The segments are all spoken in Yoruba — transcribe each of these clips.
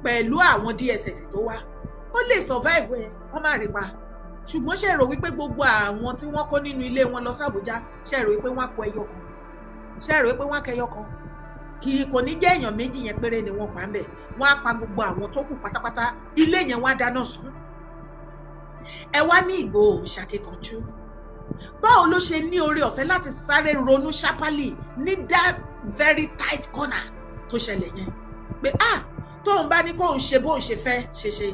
Pẹ̀lú àwọn DSS tó wá, ó lè survive ẹ, wọ́n má rí pa. Ṣùgbọ́n ṣe rò wípé gbogbo àwọn tí wọ́n kó nínú ilé wọn lọ sàbújá, ṣe rò wípé wọ́n á kó ẹyọ kan? Ṣe rò wípé wọ́n á kẹyọ kan? Kì í kò ní jẹ́ èèyàn méjì yẹn péré ni wọ́n pa ń bẹ̀. Wọ́n á pa gbogbo àwọn tó kù pátápátá. Ilé yẹn, wọ́n á dáná sun. Ẹ wá ní Ìgbòho ṣàkíkanjú. Báwo ló ṣe ní oore ọ̀fẹ́ láti sáré ronú sharply ní that very tight corner tó ṣẹlẹ̀ yẹn, pé ah, tóun bá ní kóun ṣe bóun ṣe fẹ́ ṣe ṣe,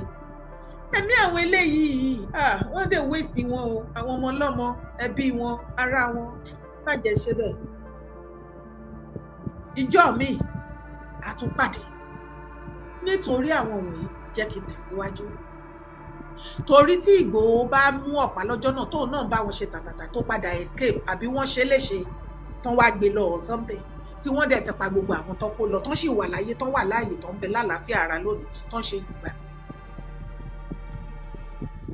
ẹ̀mí àwọn eléyìí, ah, wọ́n dẹ̀ waste wọn o, àwọn ọmọ ọlọ́mọ, ẹbí wọn, ará wọn, má jẹ́ ṣe bẹ́ẹ̀. Ìjọ mi àtúnpàdé nítorí àwọn wọ̀nyí. Jẹ́ kí n tẹ̀síwájú, torí tí Ìgbòho bá mú ọ̀pá lọ́jọ́ náà, tóun náà bá wọn ṣe tàtàtà, tó padà escape, àbí wọ́n ṣe léṣe tán wá gbé lọ or something, tí wọ́n dẹ̀ ti pa gbogbo àwọn tó kó lọ, tán sì wà láyé, tán wà láàyè, tán ń bẹ lálàáfíà ara lónìí, tán ṣe yùgbà,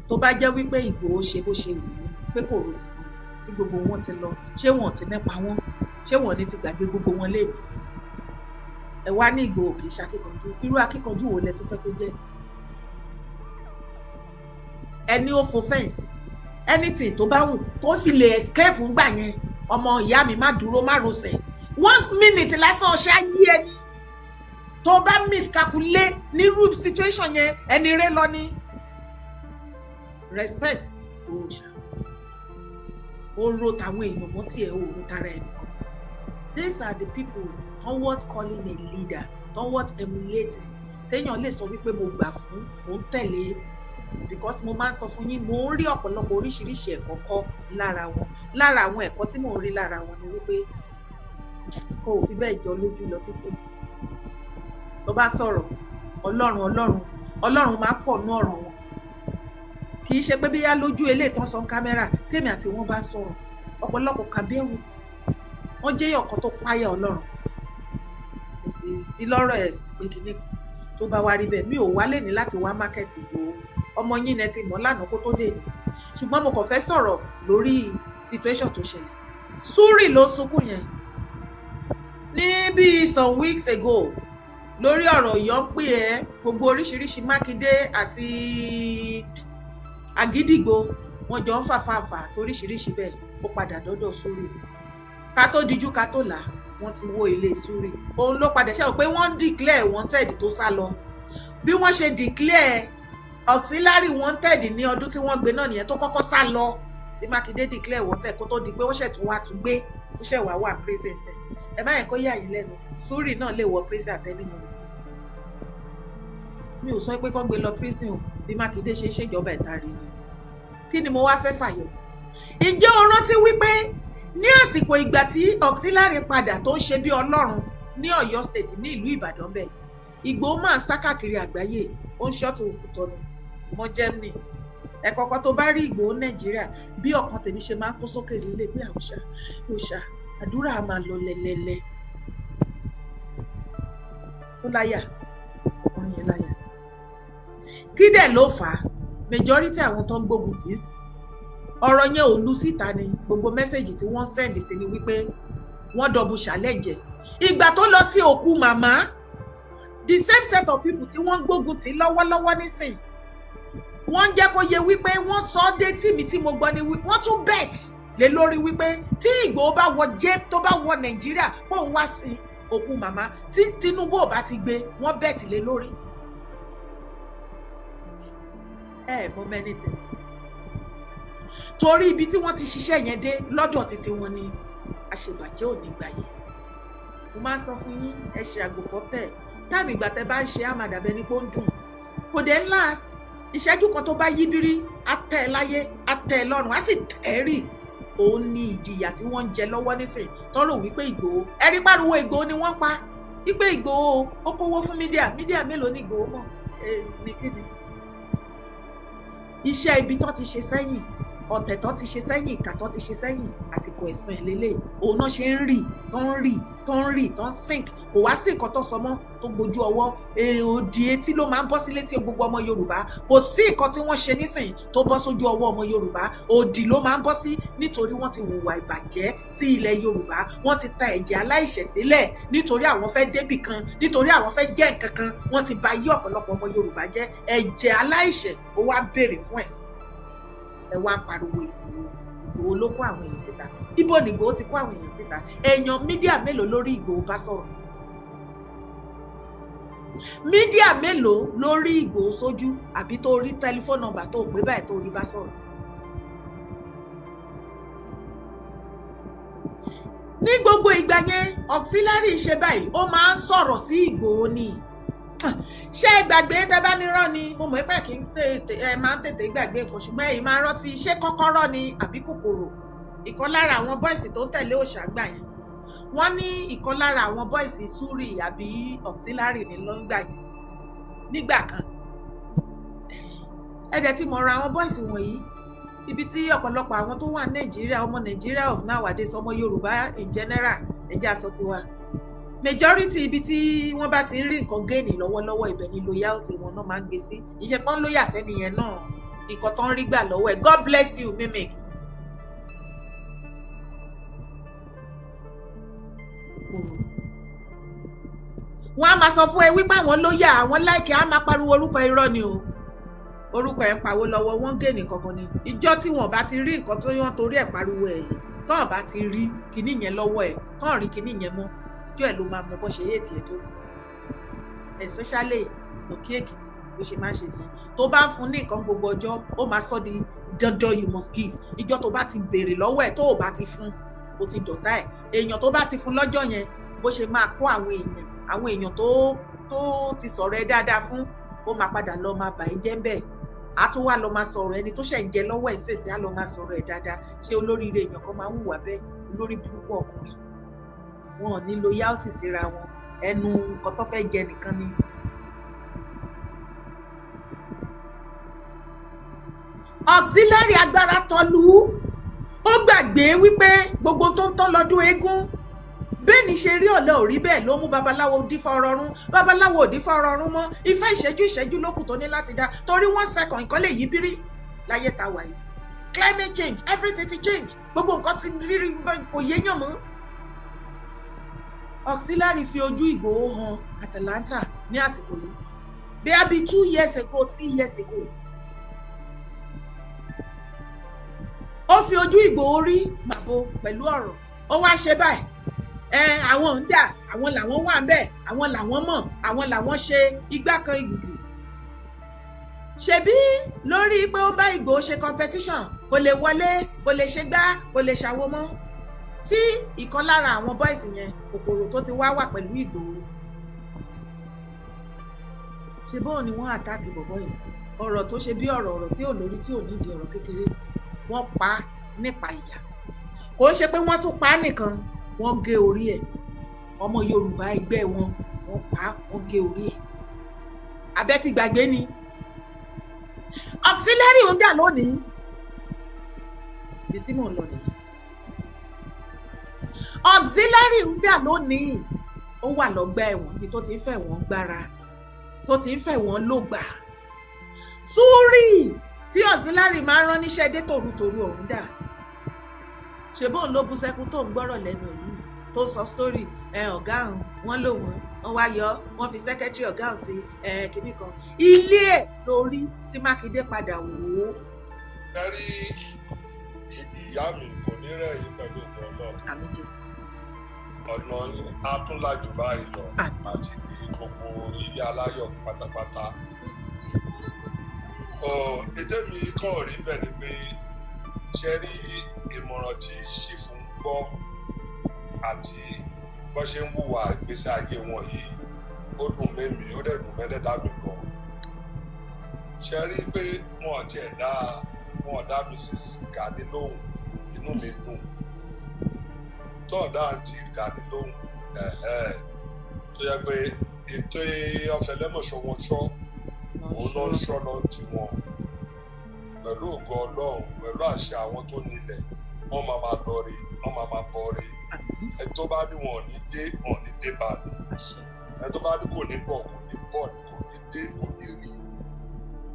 tó bá jẹ́ wípé Ìgbòho ṣe bó ṣe wù ú, pé kò ro tiwọn ni, tí gbogbo wọn ti lọ, ṣé wọn ti nípa wọn? Ṣé wọn ní ti gbàgbé gbogbo wọn léèní? Ẹ wá ní Ìgbòho kì í ṣe akíkanjú. Irú akíkanjú wo lẹ tún fẹ́ kó jẹ́? Ẹni ó fo fence, anything tó bá wù tó fi lè escape ńgbà yẹn. Ọmọ ìyá mi, má dúró, má rọsẹ̀. One minute lásán, ọṣẹ ayé ẹni tó bá miscalculate nírú situation yẹn, ẹni rẹ lọ ní. Respect òòṣà, ó ro tàwọn èèyàn mọ́ tiẹ̀, ó ro tara ẹnìkan. These are the people tó worth calling a leader, tó worth emulating, téèyàn lè sọ wípé mo gbà fún, mo ń tẹ̀lé, because mo máa ń sọ fún yín, mo ń rí ọ̀pọ̀lọpọ̀ oríṣiríṣi ẹ̀kọ́ kọ́ lára wọn. Lára àwọn ẹ̀kọ́ tí mò ń rí lára wọn ni wípé kò fi bẹ́ẹ̀ jọ lójú lọ títí. Tó bá sọ̀rọ̀, Ọlọ́run, Ọlọ́run, Ọlọ́run máa pọ̀ nú ọ̀rọ̀ wọn. Kì í ṣe pé bíyá lójú eléyìí tán sọ camera. Tèmi àti wọn bá sọ̀rọ̀, ọ̀pọ̀lọpọ̀ can bear witness. Wọ́n jẹ́ ọ̀kan tó páyà Ọlọ́run, kò sì sí lọ́rọ̀ ẹ̀sìn pé kinní kan tó bá wá rí bẹ́ẹ̀. Mi ò wá lè ní láti wá market Ìgbòho. Ọmọ yín ẹ ti mọ̀ lánàá kó tó dé ní, ṣùgbọ́n mo kàn fẹ́ sọ̀rọ̀ lórí situation tó ṣẹlẹ̀. Súrì ló sunkún yẹn ní bíi some weeks ago lórí ọ̀rọ̀ yọ̀ ń pè ẹ́, gbogbo oríṣiríṣi. Mákindé àti Àgídìgbò, wọn jọ ń fàfàfà àti oríṣiríṣi bẹ́ẹ̀. Ó padà dọ́dọ̀ Súrì. Ká tó dijú, ká tó là, wọ́n ti wó ilé Súrì. Òun ló padà ṣe pé wọ́n declare wanted tó sá lọ. Bí wọ́n ṣe declare auxiliary wanted ní ọdún tí wọ́n gbé náà nìyẹn, tó kọ́kọ́ sá lọ, tí Mákindé declare wanted, kó tó di pé wọ́n ṣẹ̀ tún wá tún gbé, tó ṣẹ̀ wá wà prison sẹ̀. Ẹ má yẹn kó yà yín lẹ́nu, Súrì náà lè wọ prison at any moment. Mi ò sọ pé kó gbé lọ prison o. Bí Mákindé ṣe ń ṣèjọba ẹ̀ta rí ni. Kí ni mo wá fẹ́ fàyọ? Ǹjẹ́ o rántí wípé ní àsìkò ìgbà tí auxiliary padà, tó ń ṣe bí Ọlọ́run ní Ọ̀yọ́ State, ní ìlú Ìbàdàn bẹ́ẹ̀, Ìgbòho máa ń sá káàkiri àgbáyé, ó ń ṣọ́tò Kútọ́nù mọ́ Germany. Ẹ̀kọ̀ọ̀kan tó bá rí Ìgbòho Nàìjíríà, bí ọkàn tèmi ṣe máa ń kó sókè lílé pé àwòṣà òòṣà, àdúrà á máa lọ lẹ́lẹ́lẹ́. Ó láyà, ọkùnrin yẹn láyà. Kí dẹ̀ ló fà á? Majority àwọn tó ń gbógun tì í sí, ọ̀rọ̀ yẹn ò lu síta ni. Gbogbo message tí wọ́n send sí ni wípé wọ́n double challenge ìgbà tó lọ sí òkú màmá. The same set of people tí wọ́n gbógun tì lọ́wọ́lọ́wọ́ nísìn, wọ́n ń jẹ́ kó yẹ wípé wọ́n sọ ọ́ dé tí mi tí mo gbọ́ ni wọ́n tún bet lé lórí wípé tí Ìgbòho bá wọ jẹ́, tó bá wọ Nàìjíríà, pé òun wá sí òkú màmá, tí Tinubu ò bá ti gbé, wọ́n bet lé lórí. Ẹ mọ many things, torí ibi tí wọ́n ti ṣiṣẹ́ yẹn dé lọ́dọ̀ títí wọn ni àṣebàjẹ́ ò ní gbàyè. Mo máa ń sọ fún yín, ẹ ṣe àgùnfọ́tẹ̀ táàmì ìgbà tẹ bá ń ṣe àmàdàbẹ ní pé ó ń dùn, kò dé last. Ìṣẹ́jú kan tó bá yí bírí, á tẹ́ ẹ láyé, á tẹ́ ẹ lọ́rùn, á sì tẹ́ ẹ rì. Òun ni ìjìyà tí wọ́n ń jẹ lọ́wọ́ nísìn, tọ́rọ̀ wípé Ìgbòho, ẹ̀rí pariwo Ìgbòho ni wọ́n pa, wípé Ìgbòho ó kówó fún media. Media mélòó ní Ìgbòho mọ̀ ní kíni? Iṣẹ́ ibi tán ti ṣe sẹ́yìn. Ọ̀tẹ̀ tó ti ṣe sẹ́yìn, ìkà tó ti ṣe sẹ́yìn, àsìkò ẹ̀san ẹ̀ lélẹ̀. Òun náà ṣe ń rì, tó ń rì, tó ń rì, tó ń sink. Kò wá sí nǹkan tó sọ mọ́ tó gbójú ọwọ́ òdì etí ló máa ń bọ́ sí létí gbogbo ọmọ Yorùbá. Kò sí nǹkan tí wọ́n ṣe nísìnyí tó bọ́ sójú ọwọ́ ọmọ Yorùbá, òdì ló máa ń bọ́ sí, nítorí wọ́n ti hùwà ìbàjẹ́ sí ilẹ̀ Yorùbá. Wọ́n ti ta ẹ̀jẹ̀ aláìṣẹ̀ sílẹ̀ nítorí àwọn fẹ́ débì kan, nítorí àwọn fẹ́ jẹ́ nǹkan kan. Wọ́n ti ba yí ọ̀pọ̀lọpọ̀ ọmọ Yorùbá jẹ́. Ẹ̀jẹ̀ aláìṣẹ̀ ó wá béèrè fún ẹ̀san. Ẹ wá ń pariwo Ìgbòho, Ìgbòho ló kó àwọn èèyàn síta. Ibo ni Ìgbòho ti kó àwọn èèyàn síta? Èèyàn media mélòó lórí Ìgbòho bá sọ̀rọ̀? Media mélòó lórí Ìgbòho sójú, àbí tó rí telephone number tó gbé báyìí tó rí bá sọ̀rọ̀? Ní gbogbo ìgbà yẹn, auxiliary ṣe báyìí, ó máa ń sọ̀rọ̀ sí Ìgbòho ni. Ṣé ẹ gbàgbé? Tẹ bá nírọ́ ni mo mọ̀ pé kí n tètè, ẹ máa ń tètè gbàgbé nǹkan, ṣùgbọ́n ẹ̀yin máa rántí. Ṣé kọ́kọ́rọ́ ni àbí kòkòrò? Ìkan lára àwọn boys tó ń tẹ̀lé òòṣà gbà yẹn, wọ́n ní ìkan lára àwọn boys Súrì àbí auxiliary ní lọ́ngbà yẹn nígbà kan. Ẹ dẹ̀ ti mọ̀ ra àwọn boys wọ̀nyí, ibi tí ọ̀pọ̀lọpọ̀ àwọn tó wà Nàìjíríà, ọmọ Nàìjíríà of nowadays, ọmọ Yorùbá in general, ẹ jẹ́ àsọ tiwa, majority, ibi tí wọ́n bá ti ń rí nǹkan gain lọ́wọ́lọ́wọ́, ibẹ̀ ni loyalty wọn náà máa ń gbé sí. Ìṣe pọ́n loyal sẹ́ni yẹn náà, nǹkan tó ń rí gbà lọ́wọ́ ẹ̀. God bless you, mimic. Wọ́n á máa sọ fún ẹ wípé àwọn loyal, àwọn like, á máa pariwo orúkọ. Irọ́ ni o. Orúkọ ẹ̀ ń pawó lọ́wọ́, wọ́n gain kankan ni. Ìjọ tí wọ́n bá ti rí nǹkan tó yàn torí ẹ̀ pariwo ẹ̀ yìí, tọ́ọ̀ bá ti rí kinní yẹn lọ́wọ́ ẹ̀, tọ́ọ̀ rí kinní yẹn mọ́, ọjọ́ ẹ̀ ló máa mọ bó ṣe hate ẹ̀ tó, especially Òkè Èkìtì. Bó ṣe máa ń ṣe nìyẹn. Tó bá ń fún ní nǹkan gbogbo ọjọ́, ó máa sọ di dandan, you must give. Ìjọ tó bá ti béèrè lọ́wọ́ ẹ̀, tó ò bá ti fún, ó ti dọ̀tá ẹ̀. Èèyàn tó bá ti fún lọ́jọ́ yẹn, bó ṣe máa kó àwọn èèyàn, àwọn èèyàn tó ti sọ̀rọ̀ ẹ dáadáa fún, ó máa padà lọ máa bà ẹ́ jẹ́ ń bẹ́ẹ̀. Á tún wá lọ máa sọ̀rọ̀ ẹni tó ṣẹ̀ ń jẹ lọ́wọ́ ẹ̀ ṣèṣe, á lọ máa sọ̀rọ̀ ẹ̀ dáadáa. Ṣé olóríire èèyàn kan máa ń hùwà bẹ́ẹ̀? Olórí burúkú ọkùnrin. Wọn ò ní loyalty síra wọn, ẹnu nǹkan tó fẹ́ jẹ nìkan ni. Auxiliary agbára tọlú, ó gbàgbé wípé gbogbo tó ń tán lọ́dún eégún bẹ́ẹ̀ ni ṣe rí. Ọ̀lẹ́ ò rí bẹ́ẹ̀ ló mú babaláwo dífá ọrọ̀rún. Babaláwo ò dífá ọrọ̀rún mọ́. Ifá ìṣẹ́jú ìṣẹ́jú lókùn tó ní láti dá, torí 1 second nǹkan lè yí bírí láyé ta wà yìí. Climate change, everything ti change, gbogbo nǹkan ti rírí, kò yéèyàn mọ́. Auxiliary fi ojú Ìgbòho hàn Atlanta ní àsìkò yìí, bí a bí 2 years ago, 3 years ago. Ó fi ojú Ìgbòho rí màbo pẹ̀lú ọ̀rọ̀. Ó wá ṣe báyìí, ẹ àwọn ń dà, àwọn làwọn wà ń bẹ̀, àwọn làwọn mọ̀, àwọn làwọn ṣe igbá kan ìgùdù. Ṣebí lórí pé ó bá Ìgbòho ṣe competition, kò lè wọlé, kò lè ṣe gbá, kò lè ṣàwo mọ́. Tí ìkan lára àwọn boys yẹn, kòkòrò tó ti wá wà pẹ̀lú Ìgbòho, ṣe bóun ni wọ́n attack bọ̀bọ́ yìí. Ọ̀rọ̀ tó ṣe bí ọ̀rọ̀, ọ̀rọ̀ tí ò lórí, tí ò nídìí, ọ̀rọ̀ kékeré, wọ́n pa á nípa ìyà. Kò ń ṣe pé wọ́n tún pa á nìkan, wọ́n gé orí ẹ̀. Ọmọ Yorùbá ẹgbẹ́ wọn, wọ́n pa á, wọ́n gé orí ẹ̀. Abẹ́ ti gbàgbé ni. Auxiliary ń dà lónìí, ibi tí mò ń lọ nìyí. Auxiliary ń dà lónìí, ó wà lọ́gbà ẹ̀wọ̀n, ibi tó ti ń fẹ̀ wọ́n gbára, tó ti ń fẹ̀ wọ́n lògbà. Súrì tí auxiliary máa ń rán níṣẹ́ dé tòrutòru ọ̀hún dà? Ṣe bóun ló bú sẹ́kún tó ń gbọ́rọ̀ lẹ́nu ẹ̀ yìí, tó sọ story ẹ? Ọ̀gá òun, wọ́n lò wọ́n, wọ́n wá yọ, wọ́n fi secretary ọ̀gá òun sí ẹ kínní kan ilé ẹ̀ lórí tí Mákindé padà wò ó. Ẹ rí ìyá mi, kò ní rẹ̀ yín pẹ̀lú ògùn Ọlọ́run. Àmín Jésù. Ọ̀nà yín á tún lájú báyìí lọ. Àmín. Àti ní gbogbo ilé aláyọ̀ pátápátá. Èdè mi kàn rí bẹ́ẹ̀ ni pé, ṣe rí ìmọ̀ràn tí ṣìfù ń gbọ́ àti bó ṣe ń hùwà ìgbésí ayé wọn yìí, ó dùn mẹ́mí, ó dẹ̀ dùn mẹ́lẹ́dàá mi gan. Ṣe rí pé wọn ò tiẹ̀ dá, wọn ò dá Mrs. Gani lóhùn, inú mi dùn. Tó ọ̀dà àǹtí Gani lóhùn, tó yẹ pé ètò ọ̀fẹ́lẹ́mọ̀ṣọ́ wọn ṣọ́, òun ló ń ṣọ́nà tiwọn. Pẹ̀lú ògo Ọlọ́run, pẹ̀lú àṣẹ àwọn tó nílẹ̀, wọ́n máa máa lọ rí, wọ́n máa máa bọ̀ rí. Àmín. Ẹni tó bá ní wọn ò ní dé, wọn ò ní dé bá mi. Àṣẹ. Ẹni tó bá ní kò ní bọ̀, kò ní bọ̀, kò ní dé, kò ní rí.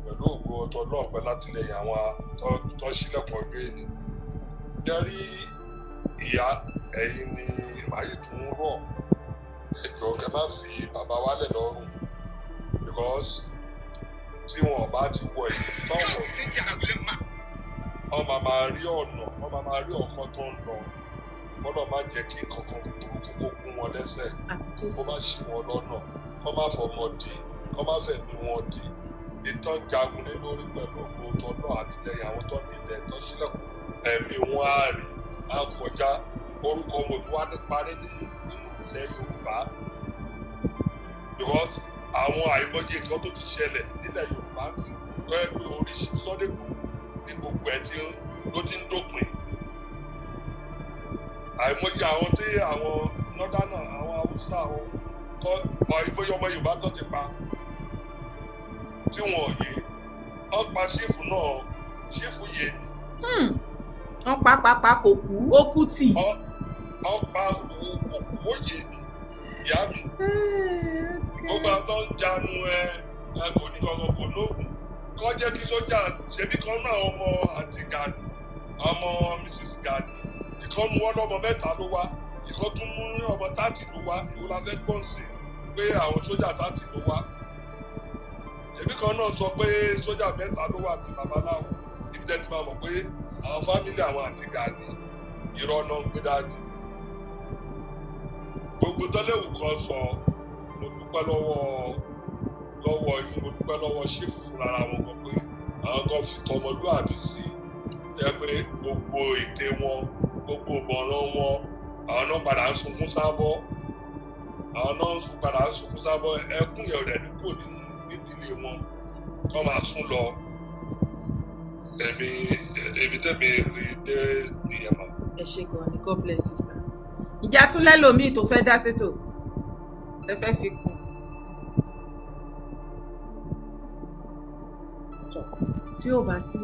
Pẹ̀lú ògo Ọlọ́run, pẹ̀lú àtìlẹyìn àwọn tó ṣílẹ̀kùn ọjọ́ èní. Jẹ́rí ìyá, ẹ̀yin ni màá yìí tún rọ̀. Ẹ jọ̀ọ́, kẹ́ má fi bàbá wálẹ̀ lọ́rùn, because tí wọn bá ti wọ ìlú tọ́wọ̀, wọ́n máa máa rí ọ̀nà, wọ́n máa máa rí ọ̀kan tó ń lọ. Kọ́lọ̀ má jẹ́ kí kankan burúkú kó gún wọn lẹ́sẹ̀, Àmín. kó Jésù. má ṣì wọn lọ́nà, kó má fọmọ dì, kó má fẹ̀mí wọn dì. Ìtàn jagun lé lórí, pẹ̀lú ògo tọ́lọ́ àtìlẹyìn àwọn tó nílẹ̀ tó ṣílẹ̀kùn, ẹ̀mí wọn á rí á kọjá. Orúkọ wọn wá ní parí nínú ilẹ̀ Yorùbá, because àwọn àìmọye nǹkan tó ti ṣẹlẹ̀ nílẹ̀ Yorùbá sì tó yẹ pé orí Sunday Igboho ní gbogbo ẹ̀ tí ló ti ń dópin. Àìmọye àwọn tí àwọn nọ́dánà, àwọn Haúsá, àwọn tó àìmọye ọmọ Yorùbá tó ti pa tí wọn ò yé. Wọ́n pa chief náà, chief yé ni. Wọ́n pa pa pa, kò kú, ó kú tì. Wọ́n pa òkú, ó yé ni, ìyá mi. Gbogbo àwọn tó ń janu ẹ ẹ kò ní kankan, kò lóògùn kọ́, jẹ́ kí sójà ṣebí kan náà, ọmọ àti Gani, ọmọ Mrs Gani, ìkan mú ọlọ́mọ mẹ́ta ló wá, ìkan tún mú ọmọ 30 ló wá. Ìwọ la fẹ́ gbọ́n sí pé àwọn sójà 30 ló wá? Èmi kan náà sọ pé sójà mẹ́ta ló wà bí babaláwo. Ibi tẹ́ ti máa mọ̀ pé àwọn family àwọn àti Gani, irọ́ náà ń gbé dání. Gbogbo tọ́lẹ̀wù kan sọ, mo dúpẹ́ lọ́wọ́ yín, mo dúpẹ́ lọ́wọ́ chief fúnra wọn kan pé àwọn kan fi tọmọlúwàbí sí i, ẹ pé gbogbo ète wọn, gbogbo ìmọ̀ràn wọn, àwọn náà padà ń sunkún sábọ́, àwọn náà ń padà ń sunkún sábọ́. Ẹkún yẹn rẹ̀ ní kò nínú nídìílé wọn kọ́ máa sún lọ. Èmi tẹ̀mí rí dé nìyẹn mà. Ẹ ṣe gan ni, God bless you, sir. Ìjà tún lẹ́lòmíì tó fẹ́ dá sétò, ẹ fẹ́ fi kún. Tọ́, tí ò bá sí,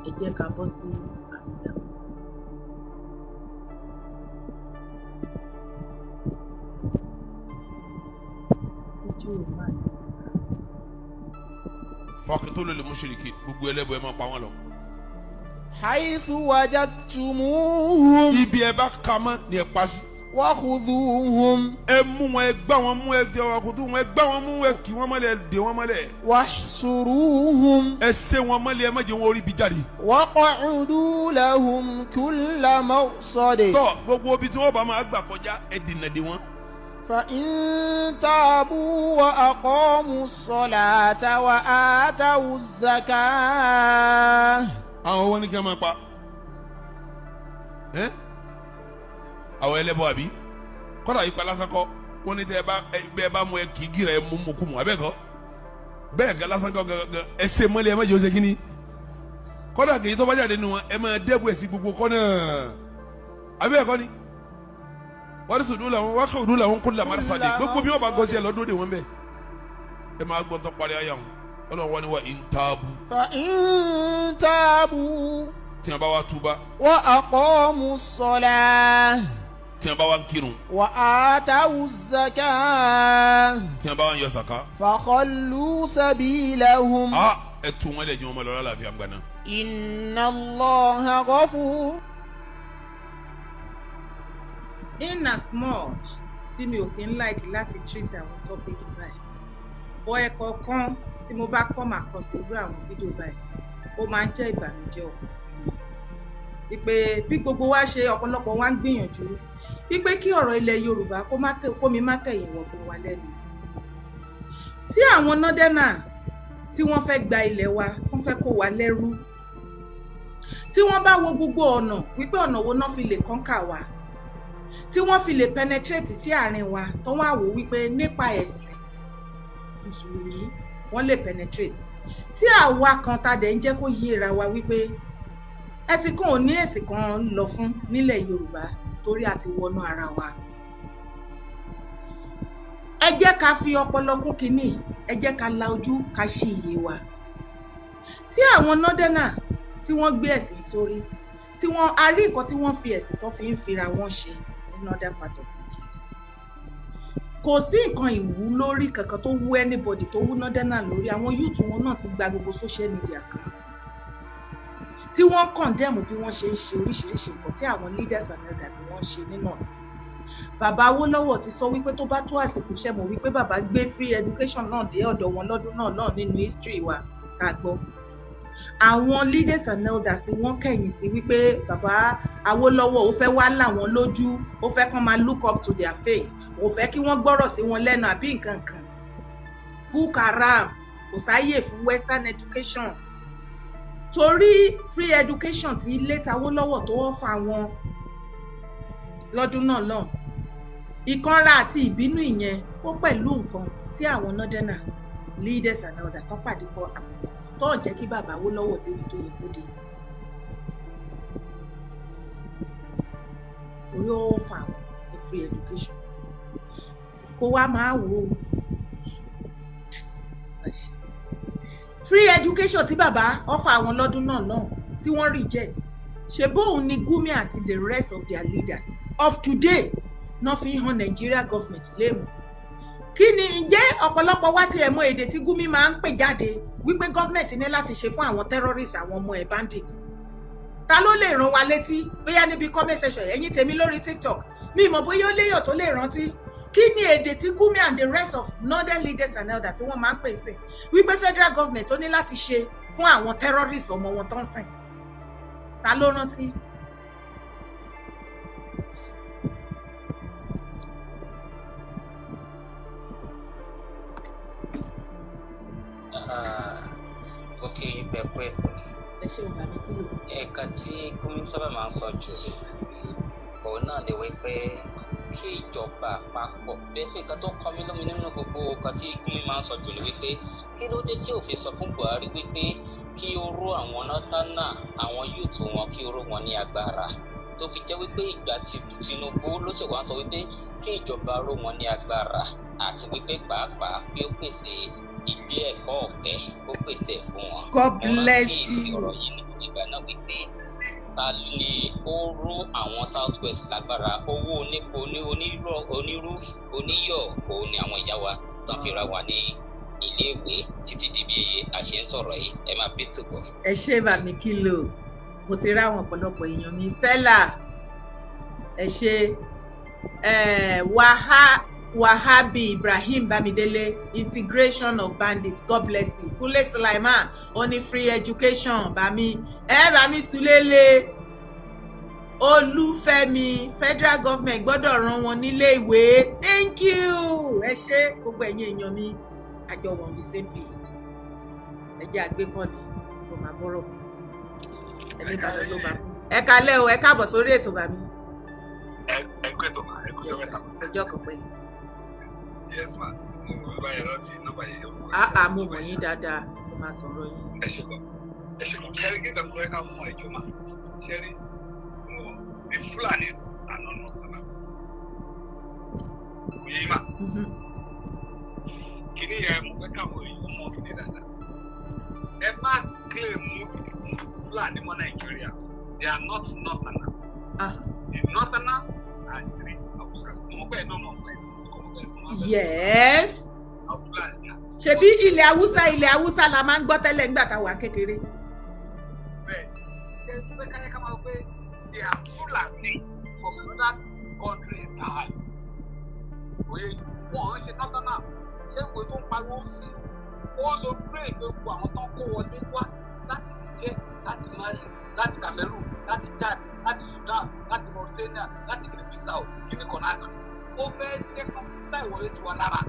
ẹ jẹ́ ká bọ́ sí àbúdá. Fídíò máa yẹ. Faqtulu lil mushriki, gbogbo ẹlẹ́bọ, ẹ máa pa wọ́n lọ. حيث وجدتموهم. Ibi ẹ bá ka mọ́ ni ẹ pa sí. وخذوهم. Ẹ mú wọn, ẹ gbá wọn mú, ẹ jẹ ọkùnrin wọn, ẹ gbá wọn mú, ẹ kì wọn mọ́lẹ̀, ẹ dè wọn mọ́lẹ̀. واحصروهم. Ẹ sé wọn mọ́lẹ̀, ẹ má jẹ́ wọn orí bí jáde. واقعدوا لهم كل مرصد. Tọ́, gbogbo ibi tí wọ́n bá máa gbà kọjá, ẹ dènà dè wọ́n. فإن تابوا وأقاموا الصلاة وآتوا الزكاة. Àwọn wọn ní kí wọn máa pa ẹ àwọn ẹlẹ́bọ àbí kọ́dà yìí pa lásán kọ́. Wọ́n ní tẹ́ ẹ bá ẹ bẹ́ẹ̀ bá mú ẹ kì í gíra, ẹ mú mú kú mu abẹ́ kọ́ bẹ́ẹ̀ gẹ́ lásán kọ́ gẹ́gẹ́. Ẹ ṣe mọ́lẹ̀, ẹ má jẹ́ ó ṣe kínní. Kọ́dà kì í tó bá jáde nù wọn, ẹ máa dẹ́bu ẹ̀ sí gbogbo kọ́ náà abẹ́ kọ́ ni. Wọ́n ti sùdúrù làwọn wọ́n kọ́ làwọn kó lamari sadi gbogbo bí wọ́n bá gọ́sí ẹ lọ́dún de wọn bẹ́ẹ̀. Ẹ máa gbọ́n tó parí ayé wọn, Ọlọ́run wọn ni wa in taabu. فإن تابوا. Tí wọn bá wá túbá. وأقاموا الصلاة. Tí wọn bá wá ń kírun. وآتوا الزكاة. Tí wọn bá wá ń yọ sàká. فخلوا سبيلهم. A ẹ tún wọn lẹ jẹ wọn ma lọ lálàáfíà gbaná. إن الله غفور. In as much tí mi ò kí ń like láti treat àwọn topic báyìí, bọ́ ẹ̀kọ̀ọ̀kan tí mo bá come across irú àwọn fídíò báyìí, ó máa ń jẹ́ ìbànújẹ́ ọkàn fún mi wípé bí gbogbo wa ṣe, ọ̀pọ̀lọpọ̀ wa ń gbìyànjú wípé kí ọ̀rọ̀ ilẹ̀ Yorùbá kó má tẹ kó mi má tẹ̀yìn wọ̀gbìn wa lẹ́nu. Tí àwọn nọ́dẹ́nà tí wọ́n fẹ́ gba ilẹ̀ wa, tó fẹ́ kó wa lẹ́rú, tí wọ́n bá wo gbogbo ọ̀nà wípé ọ̀nà wo náà fi lè conquer wa, tí wọ́n fi lè penetrate sí àárín wa, tó wá wò wípé nípa ẹ̀sìn mùsùlùmí wọ́n lè penetrate, tí àwa kan ta dẹ̀ ń jẹ́ kó yéra wa wípé ẹ̀sìn kan ò ní ẹ̀sìn kan lọ fún nílẹ̀ Yorùbá, torí àti wọnú ara wa. Ẹ jẹ́ ká fi ọpọlọ kún kínní, ẹ jẹ́ ká la ojú, ká ṣí iye wa. Tí àwọn nọ́dẹ́nà Tí wọ́n gbé ẹ̀sìn sórí, tí wọ́n a rí nǹkan tí wọ́n fi ẹ̀sìn tó fi ń fira wọn ṣe ní northern part of Nigeria. Kò sí nǹkan ìwú lórí kankan tó wú anybody, tó wú northern lórí. Àwọn youth wọn náà ti gba gbogbo social media kan sí, tí wọ́n condemn bí wọ́n ṣe ń ṣe oríṣiríṣi nǹkan tí àwọn leaders and elders wọ́n ń ṣe ní north. Bàbá Awólọ́wọ̀ ti sọ wípé tó bá tó àsìkò, ṣe mọ̀ wípé bàbá gbé free education náà dé ọ̀dọ̀ wọn lọ́dún náà náà nínú history wa tá a gbọ́. Àwọn leaders and elders, wọ́n kẹ̀yìn sí wípé bàbá Awólọ́wọ̀ ó fẹ́ wá là wọ́n lójú, ó fẹ́ kán máa look up to their face, ó fẹ́ kí wọ́n gbọ́rọ̀ sí wọn lẹ́nu àbí nǹkan kan. Boko Haram, kò sáyè fún western education, torí free education tí late Awólọ́wọ̀ tó offer wọn lọ́dún náà lọ́hùn. Ìkanra àti ìbínú ìyẹn ó pẹ̀lú nǹkan tí àwọn northerner leaders and elders tó pàdé pọ̀ àpòpọ̀ tó ń jẹ́ kí bàbá Awólọ́wọ̀ débi tó yẹ kó dé, torí ó fà wọ́n ní free education. Kó wá máa wò ó, free education tí bàbá offer àwọn lọ́dún náà lọ́hùn tí wọ́n reject, ṣe bóun ni Gumi àti the rest of their leaders of today náà fi hàn Nigeria government léèmù. Kí ni ǹjẹ́ ọ̀pọ̀lọpọ̀ wá tiẹ̀ mọ èdè tí Gumi máa ń pè jáde wípé gọ́ọ̀mẹ̀ntì ní láti ṣe fún àwọn terrorists, àwọn ọmọ ẹ̀ bandit? Ta ló lè rán wa létí bóyá níbi comment section? Ẹ̀yin tèmi lórí TikTok, mi mọ̀ bóyá ó léyàn tó lè rántí kí ni èdè tí Gumi and the rest of northern leaders and elders tí wọ́n máa ń pè sí wípé federal government ó ní láti ṣe fún àwọn terrorists ọmọ wọn tó ń sìn. Ta ló rántí? Ó kí yín pẹ́ pẹ́ tó. Ẹ ṣeun, bàmí kílò. Ẹ̀ka tí Gumi sábà máa ń sọ jù, òun náà lè wí pé kí ìjọba àpapọ̀ bẹ́ẹ̀ tí nǹkan tó kọ mí lómi nínú gbogbo nǹkan tí Gumi máa ń sọ jù ni wípé kí ló dé tí ò fi sọ fún Buhari wípé kí ó ró àwọn northerner, àwọn youth wọn, kí ó ró wọn ní agbára, tó fi jẹ́ wípé ìgbà tí Tinubu ló ṣe wá sọ wípé kí ìjọba ró wọn ní agbára, àti wípé pàápàá kí ó pèsè ilé ẹ̀kọ́ ọ̀fẹ́, ó pèsè ẹ̀ fún wọn. God bless Mo rántí èsì you. ọ̀rọ̀ yìí ní ìgbà náà wípé ta ni ó ró àwọn South West lágbára? Owó onípo ní onírú onírú oníyọ̀, òun ni àwọn ìyá wa tán fi ra wà ní iléèwé títí di bí a ṣe ń sọ̀rọ̀ yìí. Ẹ máa bí tòbọ̀. Ẹ ṣé, bàmí kílò. Mo ti rí àwọn ọ̀pọ̀lọpọ̀ èèyàn mi. Stella, ẹ ṣé. Wahabi Ibrahim Bamidele, integration of bandits, God bless you. Kúnlé Sulaiman ó ní free education. Bami ẹ bami sulele. Olúfẹ́mi, federal government gbọ́dọ̀ rán wọn nílé ìwé. Thank you, ẹ ṣé gbogbo ẹ̀yin èèyàn mi. Àjọ wà on the same page. Ẹ jẹ́ àgbékọ́ni tó máa bọ́rọ̀ ẹni bá lọ ló bá kú. Ẹ kalẹ́ o, ẹ káàbọ̀ sórí ètò, bàmí. Ẹ kú ètò ma, ẹ kú ọjọ́ mẹ́ta. Ọjọ́ kan pẹ̀lú. Yes ma, mo bá yẹn rántí nọ́mbà yẹn. Àá, mo mọ̀ yín dáadáa, ẹ máa sọ̀rọ̀ yín. Ẹ ṣe gan, ẹ ṣe gan. Ṣẹ́rí kí n tẹ̀sán ká mọ̀ ẹjọ́ ma, ṣẹ́rí the Fulanis are not northerners. Kò yé ma. Kìíní yẹn, mo fẹ́ káwọn èèyàn mọ̀ kìíní dáadáa. Ẹ má claim Fulani mọ́ Nigerians. They are not northerners. The northerners are three Hausas. Mo mọ̀ pé ẹ̀ náà mọ̀ pé Yes. Ṣebí ilẹ̀ Haúsá, ilẹ̀ Haúsá la máa ń gbọ́ tẹ́lẹ̀ nígbà tá a wà kékeré. Bẹ́ẹ̀ ṣe pé káyọ̀ ká máa pé they are Fulani from another country entirely. Òye wọn ń ṣe northerners. Ṣé ìwé tó ń pariwo sí ó lo brain gbogbo àwọn tó ń kó wọlé wá láti Niger, láti Mali, láti Cameroon, láti Chad, láti Sudan, láti Mauritania, láti Guinea-Bissau, Guinea Conakry? Ó fẹ́ jẹ́ kó fi style wọlé sí wa lára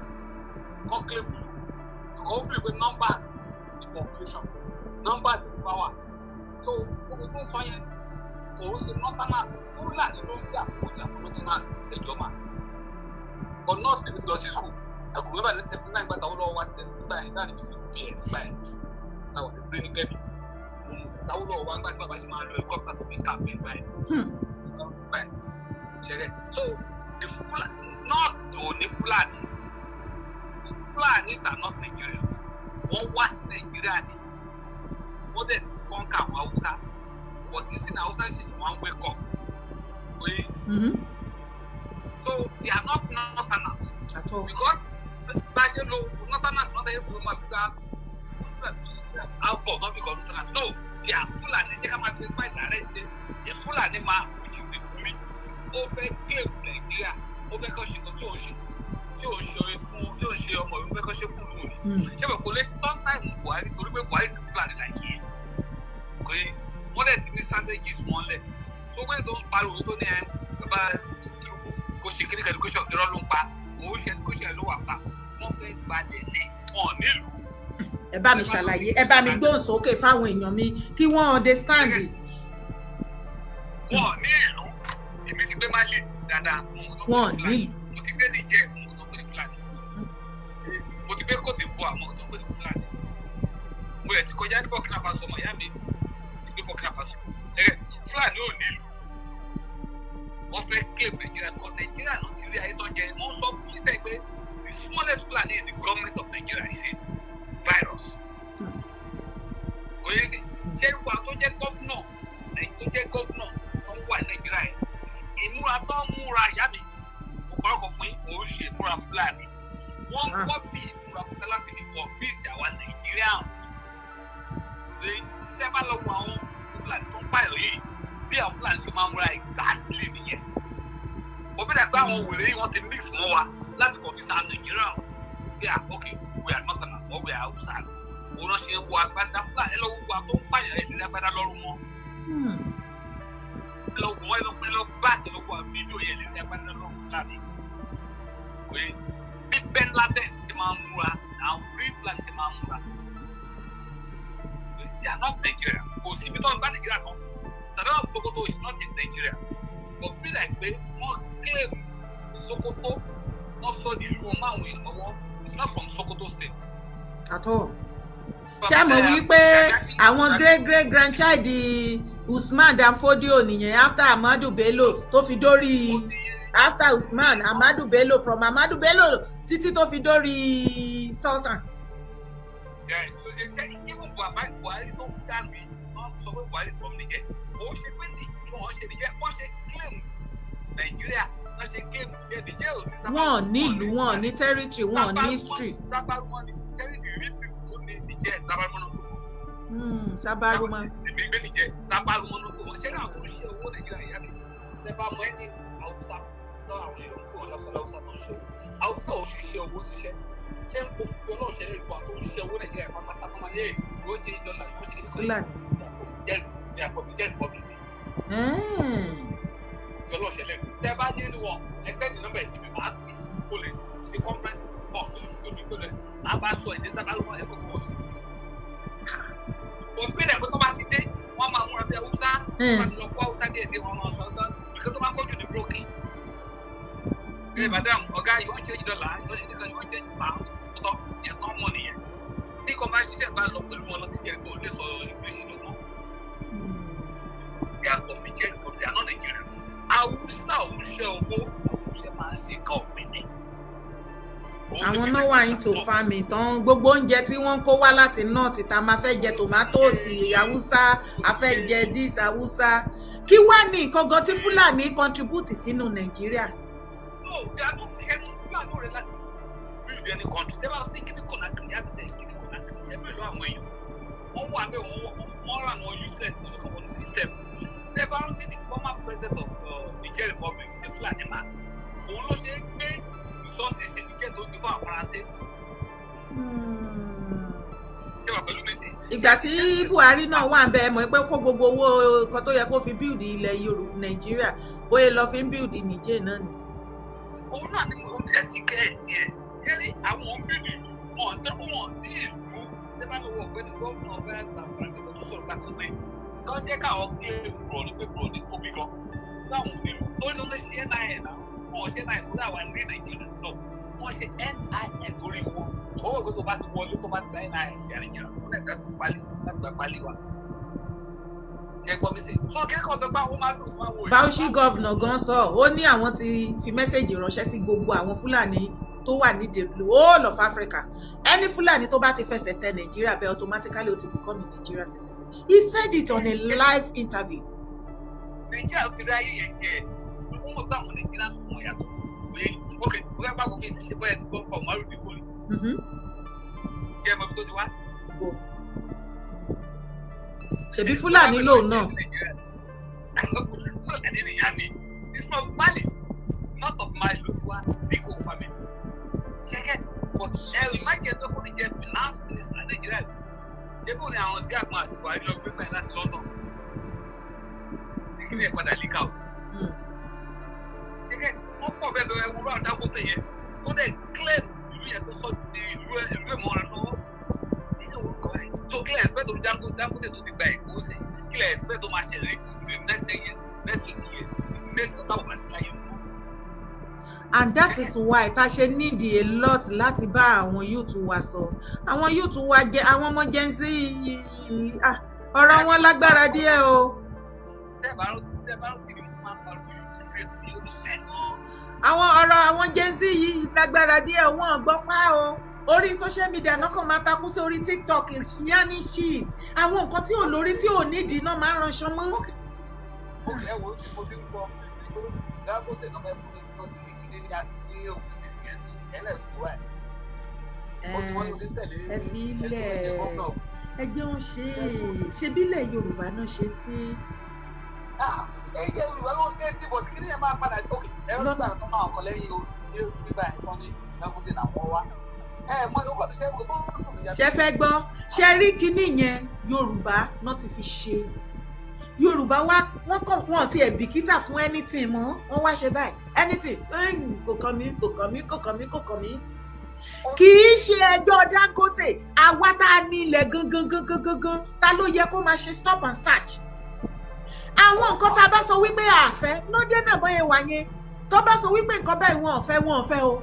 kó claim you, because ó believe pé numbers the population, numbers the power. So gbogbo tó ń sọ yẹn, kò ń ṣe northerners. Fúlàní ló ń jà, kó jà fún northerners ẹjọ́ mà, but not níbi lọ sí school. Ẹkùn mẹ́fà ní 79 gbàtà ó lọ́wọ́ wá sí nígbà yẹn dáa níbi sí bí ẹ̀ nígbà yẹn táwọn ti gbé ní kẹ́bi táwọn lọ́wọ́ wá nígbà tí bàbá ṣe máa ń lo helicopter tó fi kàwé nígbà yẹn nígbà yẹn ṣẹlẹ̀. So the Fulani, not òní Fulani, Fulanis are not Nigerians. Wọ́n wá sí Nàìjíríà ni wọ́n dẹ̀ conquer àwọn Haúsá, but ìsìn Haúsá ṣì wọ́n wake up pé so they are not northerners At all. Because bá a ṣe lo northerners, northern people máa fi gba output, not because northerners, no, they are Fulani. Jẹ́ ká máa specify direct say a Fulani man, which is a Gumi, ó fẹ́ claim Nàìjíríà, ó fẹ́ kọ́ ṣe nǹkan tí ò ń ṣe, tí ò ń ṣe oore fún, tí ò ń ṣe ọmọ ìlú, fẹ́ kọ́ ṣe fún ìlú ni. Ṣé bẹ̀ kò lè stop time Buhari, torí pé Buhari sì Fulani Nàìjíríà kò yẹ. Wọ́n dẹ̀ ti ní strategies wọn lẹ̀ tó gbé tó ń pariwo tó ní ẹ bàbá Tinubu kò ṣe kíní kan education, irọ́ ló ń pa. Òun ṣe education ló wà pa, wọ́n fẹ́ gbalẹ̀ ní wọn nílùú. Ẹ bá mi ṣàlàyé, ẹ bá mi gbóhùn sókè fáwọn èèyàn mi kí wọ́n understand. Wọn ní ìlú. Èmi ti gbé Mali dáadáa, mo mọ̀ tó Wọn pé ní Fúlàní. nílùú. Mo ti gbé Niger, mo mọ̀ tó pé ní Fúlàní. Mo ti gbé Cote d'Ivoire, mo mọ̀ tó pé ní Fúlàní. Mo yẹ ti kọjá ní Burkina Faso, ọmọ ìyá mi ti gbé Burkina Faso. Ṣẹ́gẹ́ Fúlàní ò nílùú. Wọ́n fẹ́ claim Nàìjíríà kọ́. Nàìjíríà náà ti rí ayé tó jẹ. Wọ́n sọ fún iṣẹ́ pé the smallest Fulani in the government of Nigeria is a virus. Kò yẹ sí ṣé wà tó jẹ́ governor, tó jẹ́ governor tó ń wà ní Nàìjíríà yẹn, ìmúra tó ń múra, ìyá mi, ọ̀pọ̀lọpọ̀ fún yín, kò ń ṣe ìmúra Fúlàní. Wọ́n ń copy ìmúra Fúlàní láti fi convince àwa Nigerians. Lè tẹ́ bá lọ wọ àwọn Fúlàní tó ń pààyàn yìí, bí àwọn Fúlàní ṣe máa ń múra exactly nìyẹn. Mo bí dàgbà àwọn wèrè yìí, wọ́n ti mix mọ́ wa láti convince our Nigerians bí ah, okay, we are northerners or we are Hausas. Òun náà ṣe ń wọ agbádá Fúlàní. Ẹ lọ wọ àwọn tó ń pààyàn ẹ̀ lórí agbádá lọ́rùn wọn. Ẹ lọ wọ ẹ lọ pé lọ bá ẹ lọ wọ fídíò yẹn lórí agbádá lọ́rùn Fúlàní. Kò yẹ bí Ben Laden ṣe máa ń múra, àwọn real Fúlàní ṣe máa ń múra. They are not Nigerians. Kò síbi tó ń bá Nàìjíríà kan. Sardauna of Sokoto is not in Nigeria, but be like pé wọ́n claim Sokoto, wọ́n sọ di ìlú ọmọ àwọn èèyàn lọ́wọ́. It's not from Sokoto State. At all. Ṣé mo wí pé àwọn great great grandchild Usman Dan Fodio nìyẹn, after Ahmadu Bello tó fi dórí, after Usman, Ahmadu Bello, from Ahmadu Bello títí tó fi dórí Sultan. Yeah, so ṣe ṣe even Buhari tó dànù yìí, wọ́n sọ pé Buhari is from Niger. Òun ṣe pé wọ́n ṣe Niger, wọ́n ṣe claim Nàìjíríà, wọ́n ṣe claim Niger. Niger ò ní sábà. Wọn ò nílùú, wọn ò ní territory, wọn ò ní history. Sábàrúmọ́ ni sẹ́rí, the real people tó ní Niger, Sábàrúmọ́ náà. Sábàrúmọ́. Èmi gbé Niger, Sábàrúmọ́ náà kò wọ́n ṣé náà tó ń ṣe owó Nàìjíríà. Ìyá mi, tẹ́ bá mọ ẹni Haúsá tó àwọn èèyàn ń kó wọn lọ́sọ̀rọ̀, Haúsá tó ń ṣe owó, Haúsá ò ṣiṣẹ́ owó ṣiṣẹ́. Ṣé o fi Ọlọ́run ṣẹlẹ̀ ìlú tó ń ṣe owó Nàìjíríà pápátá tó máa yẹ yóò ṣe dọ́là, yóò ṣe Fúlàní. Jẹ́ jẹ́ republic. Fi Ọlọ́run ṣẹlẹ̀, tẹ́ bá nínú wọn, ẹsẹ̀ ní nọ́mbà ẹ̀sìn mi, máa pè kó lè ṣe conference call tó lè fi omi tó lè máa bá sọ èdè sábà lọ́wọ́ ẹ̀kọ́ kó wọ́n ṣe. Wọ́n pè lẹ́kọ́ tó bá ti dé, wọ́n máa múra bí Haúsá. Wọ́n bá ti lọ kó Haúsá díẹ̀ dé, wọ́n máa sọ Haúsá ìkọ́ tó máa kọjú ní broken. Ẹ madam, ọ̀gá, you wan change dollar, you wan change dollar, you wan change pounds, tọ́ yẹn tán mọ̀ nìyẹn. Tí kò máa ṣiṣẹ́ bá lọ pẹ̀lú wọn lọ títí ẹ̀ kò lè sọ English tó mọ́. They are from Nigeria, but they are not Nigerians. Haúsá ò ń ṣe owó, Haúsá máa ń ṣe nǹkan ọ̀gbìn ni. Àwọn náà wà into farming tán. Gbogbo oúnjẹ tí wọ́n ń kó wá láti north tá a máa fẹ́ jẹ, tomatoes Haúsá, a fẹ́ jẹ this Haúsá. Kí wá ní nǹkan gan tí Fúlàní contribute sínú Nàìjíríà? No, they are not. Ṣe ní Fúlàní rẹ láti build any country. Tẹ́ bá lọ sí Guinea Conakry, yá bí sẹ́ Guinea Conakry, ẹ bẹ̀rẹ̀ lọ àwọn èèyàn wọ́n wà bẹ́ẹ̀, wọ́n rà àwọn useless tó ní kọ́ wọnú system. Tẹ́ bá rántí, the former president of Niger Republic ṣe Fúlàní man. Òun ló ṣe é gbé resources Niger tó gbé fún àwọn Faransé. Ṣé wà pẹ̀lú mi sí? Ìgbà tí Buhari náà wà bẹ́ẹ̀, mọ̀ pé kó gbogbo owó kan tó yẹ kó fi build ilẹ̀ Yorùbá Nàìjíríà, bóyá lọ fi ń build Niger náà ni. Òun náà ni mo tiẹ̀ ti kẹ́ ẹ̀ tiẹ̀ ṣé ní àwọn bíbí wọn tẹ́ wọn ní ìlú. Tẹ́ bá lọ́wọ́ ọ̀gbẹ́ni gómìnà bẹ́ẹ̀ sàǹfààní tó tún sọ̀rọ̀ bákan pé kọ́ jẹ́ káwọn kílè bùrọ̀ ní pé bùrọ̀ ní tóbi gan láwọn onílù tó ní tó ṣe NIN náà. Wọn ṣe NIN kó dáwà ní Nàìjíríà náà, wọ́n ṣe NIN torí wọn ìwọ́n wọ̀ pé tó bá ti wọlé, tó bá ti gba NIN yàrá ìjìnlẹ̀ wọn lè dá sí pálí láti gba pálí wa. Ṣe gbọ́ mi sí so kí kan tó gbá wọn máa dùn fún àwọn. Bauchi governor gan sọ, ó ní àwọn ti fi message ránṣẹ́ sí gbogbo àwọn Fúlàní. tó wà ní the whole of Africa. Any Fúlàní tó bá ti fẹsẹ̀ tẹ Nàìjíríà bẹ́ẹ̀, automatically ó ti become a Nigeria citizen. He said it on a live interview. Nàìjíríà ti rí ayé yẹn jẹ. Wọ́n mọ̀ pé àwọn Nàìjíríà tó mọ̀ yàtọ̀. Òye, ok, mo fẹ́ bá kò fi ṣe bóyá ti gbọ́ pọ̀ Umaru Dikko ni. Jẹ́ mọ̀ bí tó ti wá. Bò ṣebí Fúlàní lòun náà. Fúlàní nìyá mi. It's from Mali, north of Mali ló ti wá, Dikko family. Ṣé get? But ẹ imagine tó kọ́ ní jẹ́ finance minister Nàìjíríà, ṣé bó ni àwọn tí àgbọn àti Buhari lọ gbé báyìí láti London tí kí ni ẹ̀ padà leak out? Ṣé get? Wọ́n pọ̀ bẹ́ẹ̀ bẹ́ẹ̀ wúrọ̀ àwọn Dangote yẹn tó dẹ̀ claim ìlú yẹn, tó sọ di ìlú ẹ̀ mọ́ra lọ́wọ́ nínú orúkọ ẹ̀ tó clear. Expect tó Dangote tó ti gba Èkó sí, clear. Expect tó máa ṣẹlẹ̀ in the next 10 years, next 20 years, next táwọn bá sí láyé mọ́. And that is why tá ṣe need a lot láti bá àwọn youth wa sọ. Àwọn youth wa jẹ àwọn ọmọ Gen Z, ah, ọ̀rọ̀ wọn lágbára díẹ̀ o. Tẹ́ bá rántí ni mo máa ń pariwo yóò ti ṣẹ́ tó. Àwọn ọ̀rọ̀ àwọn Gen Z yìí lágbára díẹ̀. Wọn ò gbọ́ pa o. Orí social media náà kàn máa takú sí orí TikTok, yanni shit, àwọn nǹkan tí ò lórí tí ò nídìí náà máa ń ránṣọ mọ́. Ok, ẹ wo, mo ti ń gbọ́ Dangote náà fẹ́ fún mi tó ti ní kíní ní Ogun State yẹn sí ẹlẹ́ẹ̀tún wáyé. Ó ti wọ́n ti tẹ̀lé. Ẹ fi ilẹ̀, ẹ jẹun ṣe é ṣebílẹ̀ Yorùbá náà ṣe sí. Ẹ yẹ Yorùbá ló ṣe é sí, but kí ni ẹ máa padà? Ok, ẹ rẹ nígbà tó máa kọ lẹ́yìn o ní nígbà yẹn tán ní Dangote náà wọ́n wá. Ẹ mọ ọkọ tó ṣe é tó ń dùn mí. Ṣe fẹ́ gbọ́? Ṣe rí kinní yẹn, Yorùbá náà ti fi ṣe. Yorùbá wá, wọ́n kàn wọ́n ti ẹ̀ bìkítà fún anything mọ́. Wọ́n wá ṣe báyìí, anything kò kàn mí, kò kàn mí, kò kàn mí, kò kàn mí. Kì í ṣe ẹjọ́ Dangote. Àwa tá a ní ilẹ̀ gangan gangan gangan, ta ló yẹ kó máa ṣe stop and search àwọn nǹkan tá a bá sọ wípé àfẹ́ lóde náà? Bóyá wà yẹn, tó bá sọ wípé nǹkan báyìí wọn ò fẹ́, wọn ò fẹ́ o.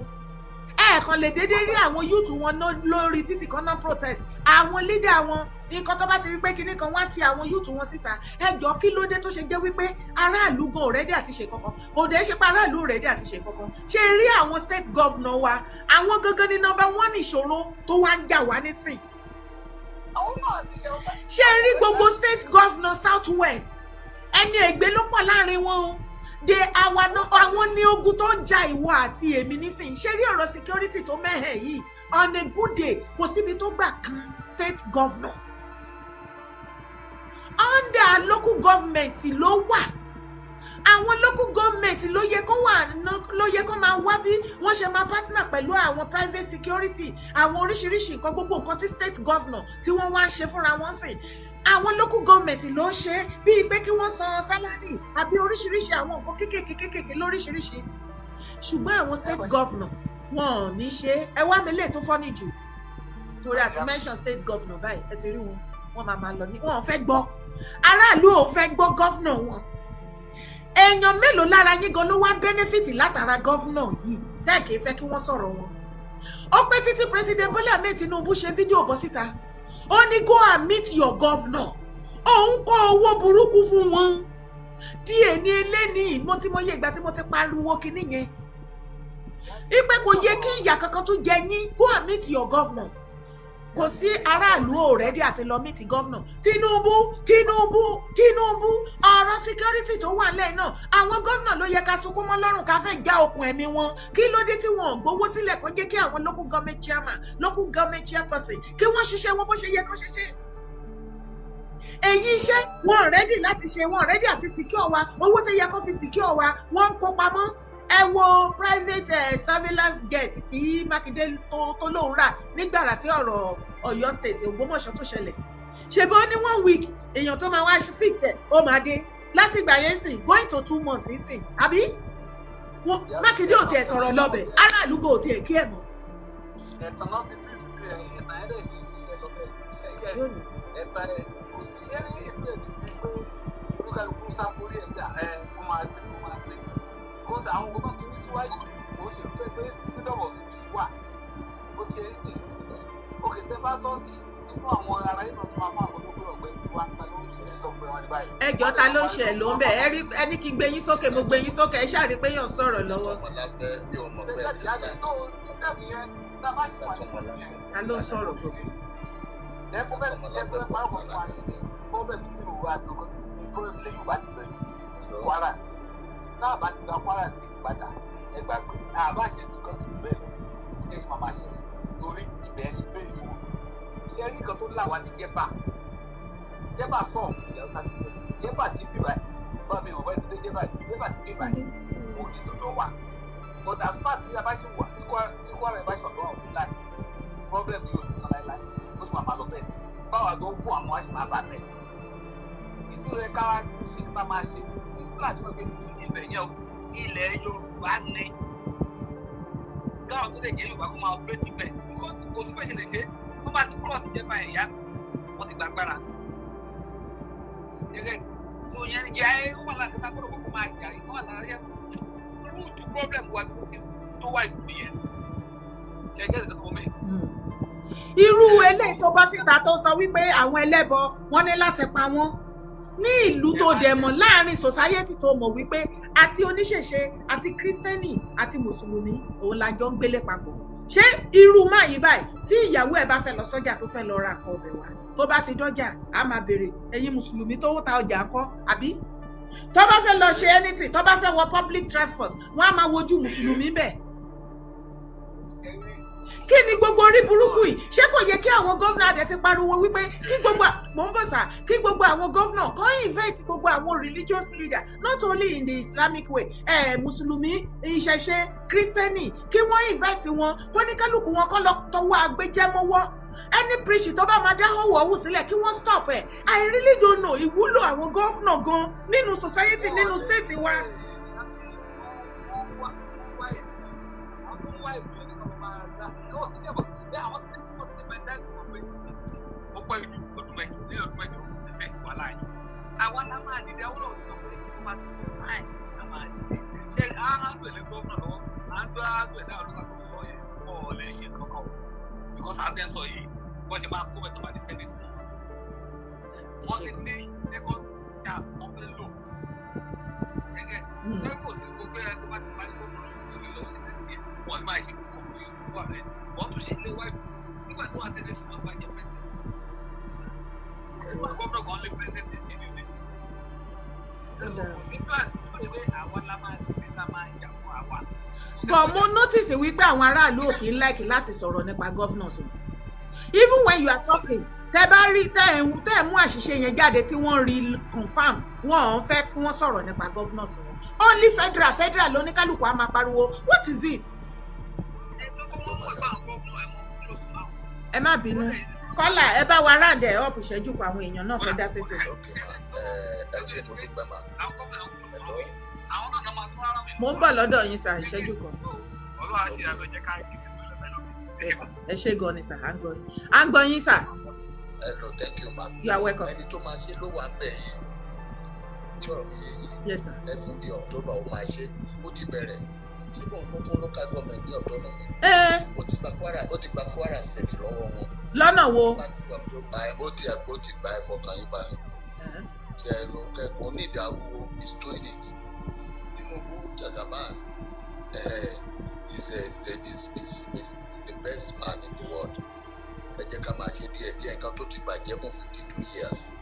Ẹ̀ẹ̀kan lè déédéé rí àwọn youth wọn lórí títì kan náà protest. Àwọn leader wọn, nǹkan tó bá ti rí pé kinní kan, wá ti àwọn youth wọn síta. Ẹ jọ, kí ló dé tó ṣe jẹ́ wípé aráàlú gan ò ready àti ṣe kankan? Kò dé ṣe pé aráàlú ò ready àti ṣe kankan. Ṣe rí àwọn state governor wa, àwọn gangan ní number one ìṣòro tó wá ń jà wá nísìn. Ṣé rí gbogbo state governor South West, ẹni ègbé ló pọ̀ láàrin wọn o. De àwa náà, àwọn ní ogun tó ń ja ìwọ àti èmi nísìnyí. Ṣé rí ọ̀rọ̀ security tó mẹ́hẹ̀ yìí, on a good day, kò síbi tó gbà kan state governor, under local government ló wà. Àwọn local government ló yẹ kó wà, ló yẹ kó máa wá bí wọ́n ṣe máa partner pẹ̀lú àwọn private security, àwọn oríṣiríṣi nǹkan. Gbogbo nǹkan tí state governor tí wọ́n wá ń ṣe fúnra wọn sìn, àwọn local government ló ń ṣe, bíi pé kí wọ́n san salary àbí oríṣiríṣi àwọn nǹkan kéékèèké kéékèèké lóríṣiríṣi. Ṣùgbọ́n àwọn state governor, wọn ò ní ṣe. Ẹ wá mi lè tó fọ́nì jù, torí àti mention state governor báyìí, ẹ ti rí wọn, wọn máa máa lọ ní wọn ò fẹ́ gbọ́. Aráàlú ò fẹ́ gbọ́ governor wọn. Èèyàn mélòó lára yín gan ló wá benefit látara governor yìí tẹ́ẹ̀kì fẹ́ kí wọ́n sọ̀rọ̀ wọn? Ó pẹ́ títí President Bola Ahmed Tinubu ṣe fídíò bọ́ síta, ó ní, "Go and meet your governor." Òun kó owó burúkú fún wọn díẹ̀ ní eléyìí. Mo ti mọ iye ìgbà tí mo ti pariwo kinní yẹn ipe kò yẹ kí ìyà kankan tún jẹ yín. Go and meet your governor. Kò sí, aráàlú ò ready àti lọ meet governor. Tinubu, Tinubu, Tinubu, ọ̀rọ̀ security tó wà lẹ́yìn náà, àwọn gómìnà ló yẹ ká sunkún mọ́ lọ́rùn, ká fẹ́ já okùn ẹ̀mí wọn. Kí ló dé tí wọn ò gbowó sílẹ̀ kó jẹ́ kí àwọn local government chairman, local government chairperson, kí wọ́n ṣiṣẹ́ wọn bó ṣe yẹ kó ṣiṣẹ́? Èyí iṣẹ́ wọn ready láti ṣe, wọn ready àti secure wa. Owó tó yẹ kó fi secure wa, wọ́n ń kó pamọ́. Ẹ wo private surveillance jet tí Mákindé tó lóun rà nígbàrà tí ọ̀rọ̀ Ọ̀yọ́ State, Ògbómọ̀ṣọ́ tó ṣẹlẹ̀. Ṣèbí ó ní one week, èèyàn tó máa wá fit ẹ̀ ó máa dé. Láti ìgbà yẹn sìn, going to 2 months sìn, àbí Mákindé ò tiẹ̀ sọ̀rọ̀ lọ́bẹ̀, aráàlú kò tiẹ̀ kí ẹ̀ mọ́. Ẹ̀tàn náà fi bí ẹ̀tàn ẹ̀ dẹ̀ ṣe ń ṣiṣẹ́ lọ́bẹ̀ ẹ̀tàn ẹ̀ kò sí ẹ̀ ní ìpínlẹ̀ ti di pé olúkálukú sá forí ẹ̀ gbà ẹ̀ kó máa gbé, kó máa gbé, because àwọn nǹkan tó ti ní síwájú kò ṣe tó pé freedom of speech wà. Ó ti ẹ̀ sìn, òkè tẹ́ bá sọ sí Inú àwọn ará yìí náà tó máa fún àwọn ológun ọ̀gbẹ́ni wa, ta ló ń ṣe é sọ pé wọ́n ní báyìí. Ẹjọ́, ta ló ń ṣe ló ń bẹ̀? Ẹ rí ẹni kí n gbé yín sókè, mo gbé yín sókè. Ẹ ṣáà rí pé yàn ń sọ̀rọ̀ lọ́wọ́. Kọ́mọláfẹ́, mi ò mọ̀ pé ẹ ti start. Mr. Kọ́mọláfẹ́. Ta ló ń sọ̀rọ̀ gbogbo? Lẹ́kọ̀ọ́ bẹ́ẹ̀ pàrọ̀ kan fún wa ṣe ní problem tí mo wá gbogbo ní problem ilẹ̀ Yorùbá ti bẹ̀rẹ̀ sí Kwara State. Náà bá ti gba Kwara State padà, ẹ gbàgbé àbá ṣe security bẹ́ẹ̀ lọ, ẹ ṣe máa ma ṣe torí ibẹ̀ ní base wọn. Ṣe rí nǹkan tó là wá ní Jẹ́bà? Jẹ́bà sọ ilẹ̀ ọ̀sán ti bẹ̀rẹ̀ Jẹ́bà sí bíbá ẹ̀ bá mi ò bá ti dé Jẹ́bà, Jẹ́bà sí bíbá ẹ̀ òní tó lọ wà. But as far tí a bá ṣe wà tí Kwara bá ṣọ̀dọ̀ àwọn Fúlàní, problem yóò ní tán láéláé, ó sì máa ma lọ bẹ́ẹ̀. Báwa tó ń kó àwọn àṣì máa bá bẹ́ẹ̀. Ìṣirò ẹ̀ ká ṣe bá máa ṣe tí Fúlàní wọ́n gbé ibẹ̀ yẹn o, ilẹ̀ Yorùbá ní káwọn tó lè jẹ́ Yorùbá kó máa operate bẹ́ẹ̀, because kò sí bẹ́ẹ̀ ṣe lè ṣe. Wọ́n bá ti cross Jẹ́bà, ẹ̀yà wọ́n ti gbàgbára gẹ́gẹ́. So yẹn ni jẹ́ ó wà láti ká gbọ́dọ̀ kọ́kọ́ máa jà ìwọ́n wà lára yẹn. Root problem wa tó ti tó wà jù nìyẹn. Ṣe gẹ́gẹ́ tó mọ̀ mi. Irú eléyìí tó bọ́ síta tó sọ wípé àwọn ẹlẹ́bọ wọ́n ní láti pa wọ́n ní ìlú tó dẹ̀ mọ̀, láàrin society tó mọ̀ wípé àti oníṣẹ̀ṣe àti Kristẹni àti Mùsùlùmí òun la jọ ń gbélé papọ̀. Ṣé irú máa yí báyìí, tí ìyàwó ẹ̀ bá fẹ́ lọ sọ́jà, tó fẹ́ lọ ra nǹkan ọbẹ̀ wá, tó bá ti dọ́jà, á máa béèrè, "Ẹ̀yin Mùsùlùmí tó ń ta ọjà ńkọ́?" Àbí tó bá fẹ́ lọ ṣe anything, tó bá fẹ́ wọ public transport, wọ́n á máa wojú Mùsùlùmí bẹ́ẹ̀. Kí ni gbogbo orí burúkú yìí? Ṣé kò yẹ kí àwọn gómìnà adẹ ti pariwo wípé kí gbogbo, mò ń bọ̀ sà, kí gbogbo àwọn gómìnà kan invite gbogbo àwọn religious leader, not only in the Islamic way, Mùsùlùmí, ìṣẹ̀ṣe, Kristẹni, kí wọ́n invite wọn, kó ní kálukú wọn kọ́ lọ tọwọ́ agbẹjẹmọ́wọ́ any preaching tó bá máa dá họ̀wọ̀ ọ̀hún sílẹ̀, kí wọ́n stop ẹ̀? I really don't know ìwúlò àwọn gómìnà gan nínú society, nínú state wa. Ó pẹ́ ju ọdún 8 ní ọdún 8 ní fèsì wàhálà yìí. Àwa la máa dìde. Àwọn náà ti sọ pé kó máa tó láì la máa dìde. Ṣé àádọ́ ẹ̀ lé gómìnà lọ́wọ́, àádọ́ àádọ́ ẹ̀ dáhùn lóka tó lọ́wọ́ yẹn, wọ́n ò lè ṣe kankan o, because àtẹ̀ sọ yìí, wọ́n ṣe máa kó bẹ́ẹ̀ tó bá di Senate, wọ́n ti ní second chance wọ́n fẹ́ lò gẹ́gẹ́ ṣé kò sí gbogbo ẹ̀ tó bá ti parí gómìnà ṣùgbọ́n lè lọ sí ní wọ́n ní máa ṣe kókó wà bẹ́ẹ̀. Wọ́n tún ṣe ilé wájú nígbà tó wà Senate, wọ́n bá jẹ president. Gómìnà kan lè president sí ní state. Kò sí plan tó lè pé àwa la máa dìde, la máa jà fún àwa. But mo notice wípé àwọn aráàlú ò kì í like láti sọ̀rọ̀ nípa governors wọn. Even when you are talking, tẹ bá rí tẹ ẹ mú àṣìṣe yẹn jáde tí wọ́n rí confirm, wọn ò fẹ́ kí wọ́n sọ̀rọ̀ nípa governors wọn. Only federal, federal lóníkálùkù á máa pariwo. What is it? Ẹ má bínú, kọ́là, ẹ bá wa round ẹ̀ up ìṣẹ́jú kan, àwọn èèyàn náà fẹ́ dá sétò. Ok ma, ẹ ṣe, mo dúpẹ́ ma. Hello. Mo ń bọ̀ lọ́dọ̀ yín sà, ìṣẹ́jú kan. Yes, sir. Ẹ ṣé gan ni sà, à ń gbọ́ yín, à ń gbọ́ yín sà. Hello, thank you ma. You are welcome. Ẹni tó máa ṣe ló wà ń bẹ̀ yìí tí ọ̀rọ̀ mi yé yìí. Yes sir. Ẹ fún di October, ó máa ṣe. Ó ti bẹ̀rẹ̀. Ṣé kò ń kó fún local government ní autonomy? Ẹ Ó ti gba Kwara, ó ti gba Kwara State lọ́wọ́ wọn. Lọ́nà wo? Láti gba October ẹ, ó ti gba. Ẹ fọkàn yín balẹ̀. Ṣe ẹ lọ kẹ́kọ̀ọ́ ní ìdàrúwò is doing it. Tinubu Jagaban is the best man in the world. Ẹ jẹ́ ká máa ṣe díẹ̀ díẹ̀. Nǹkan tó ti bàjẹ́ fún 52 years,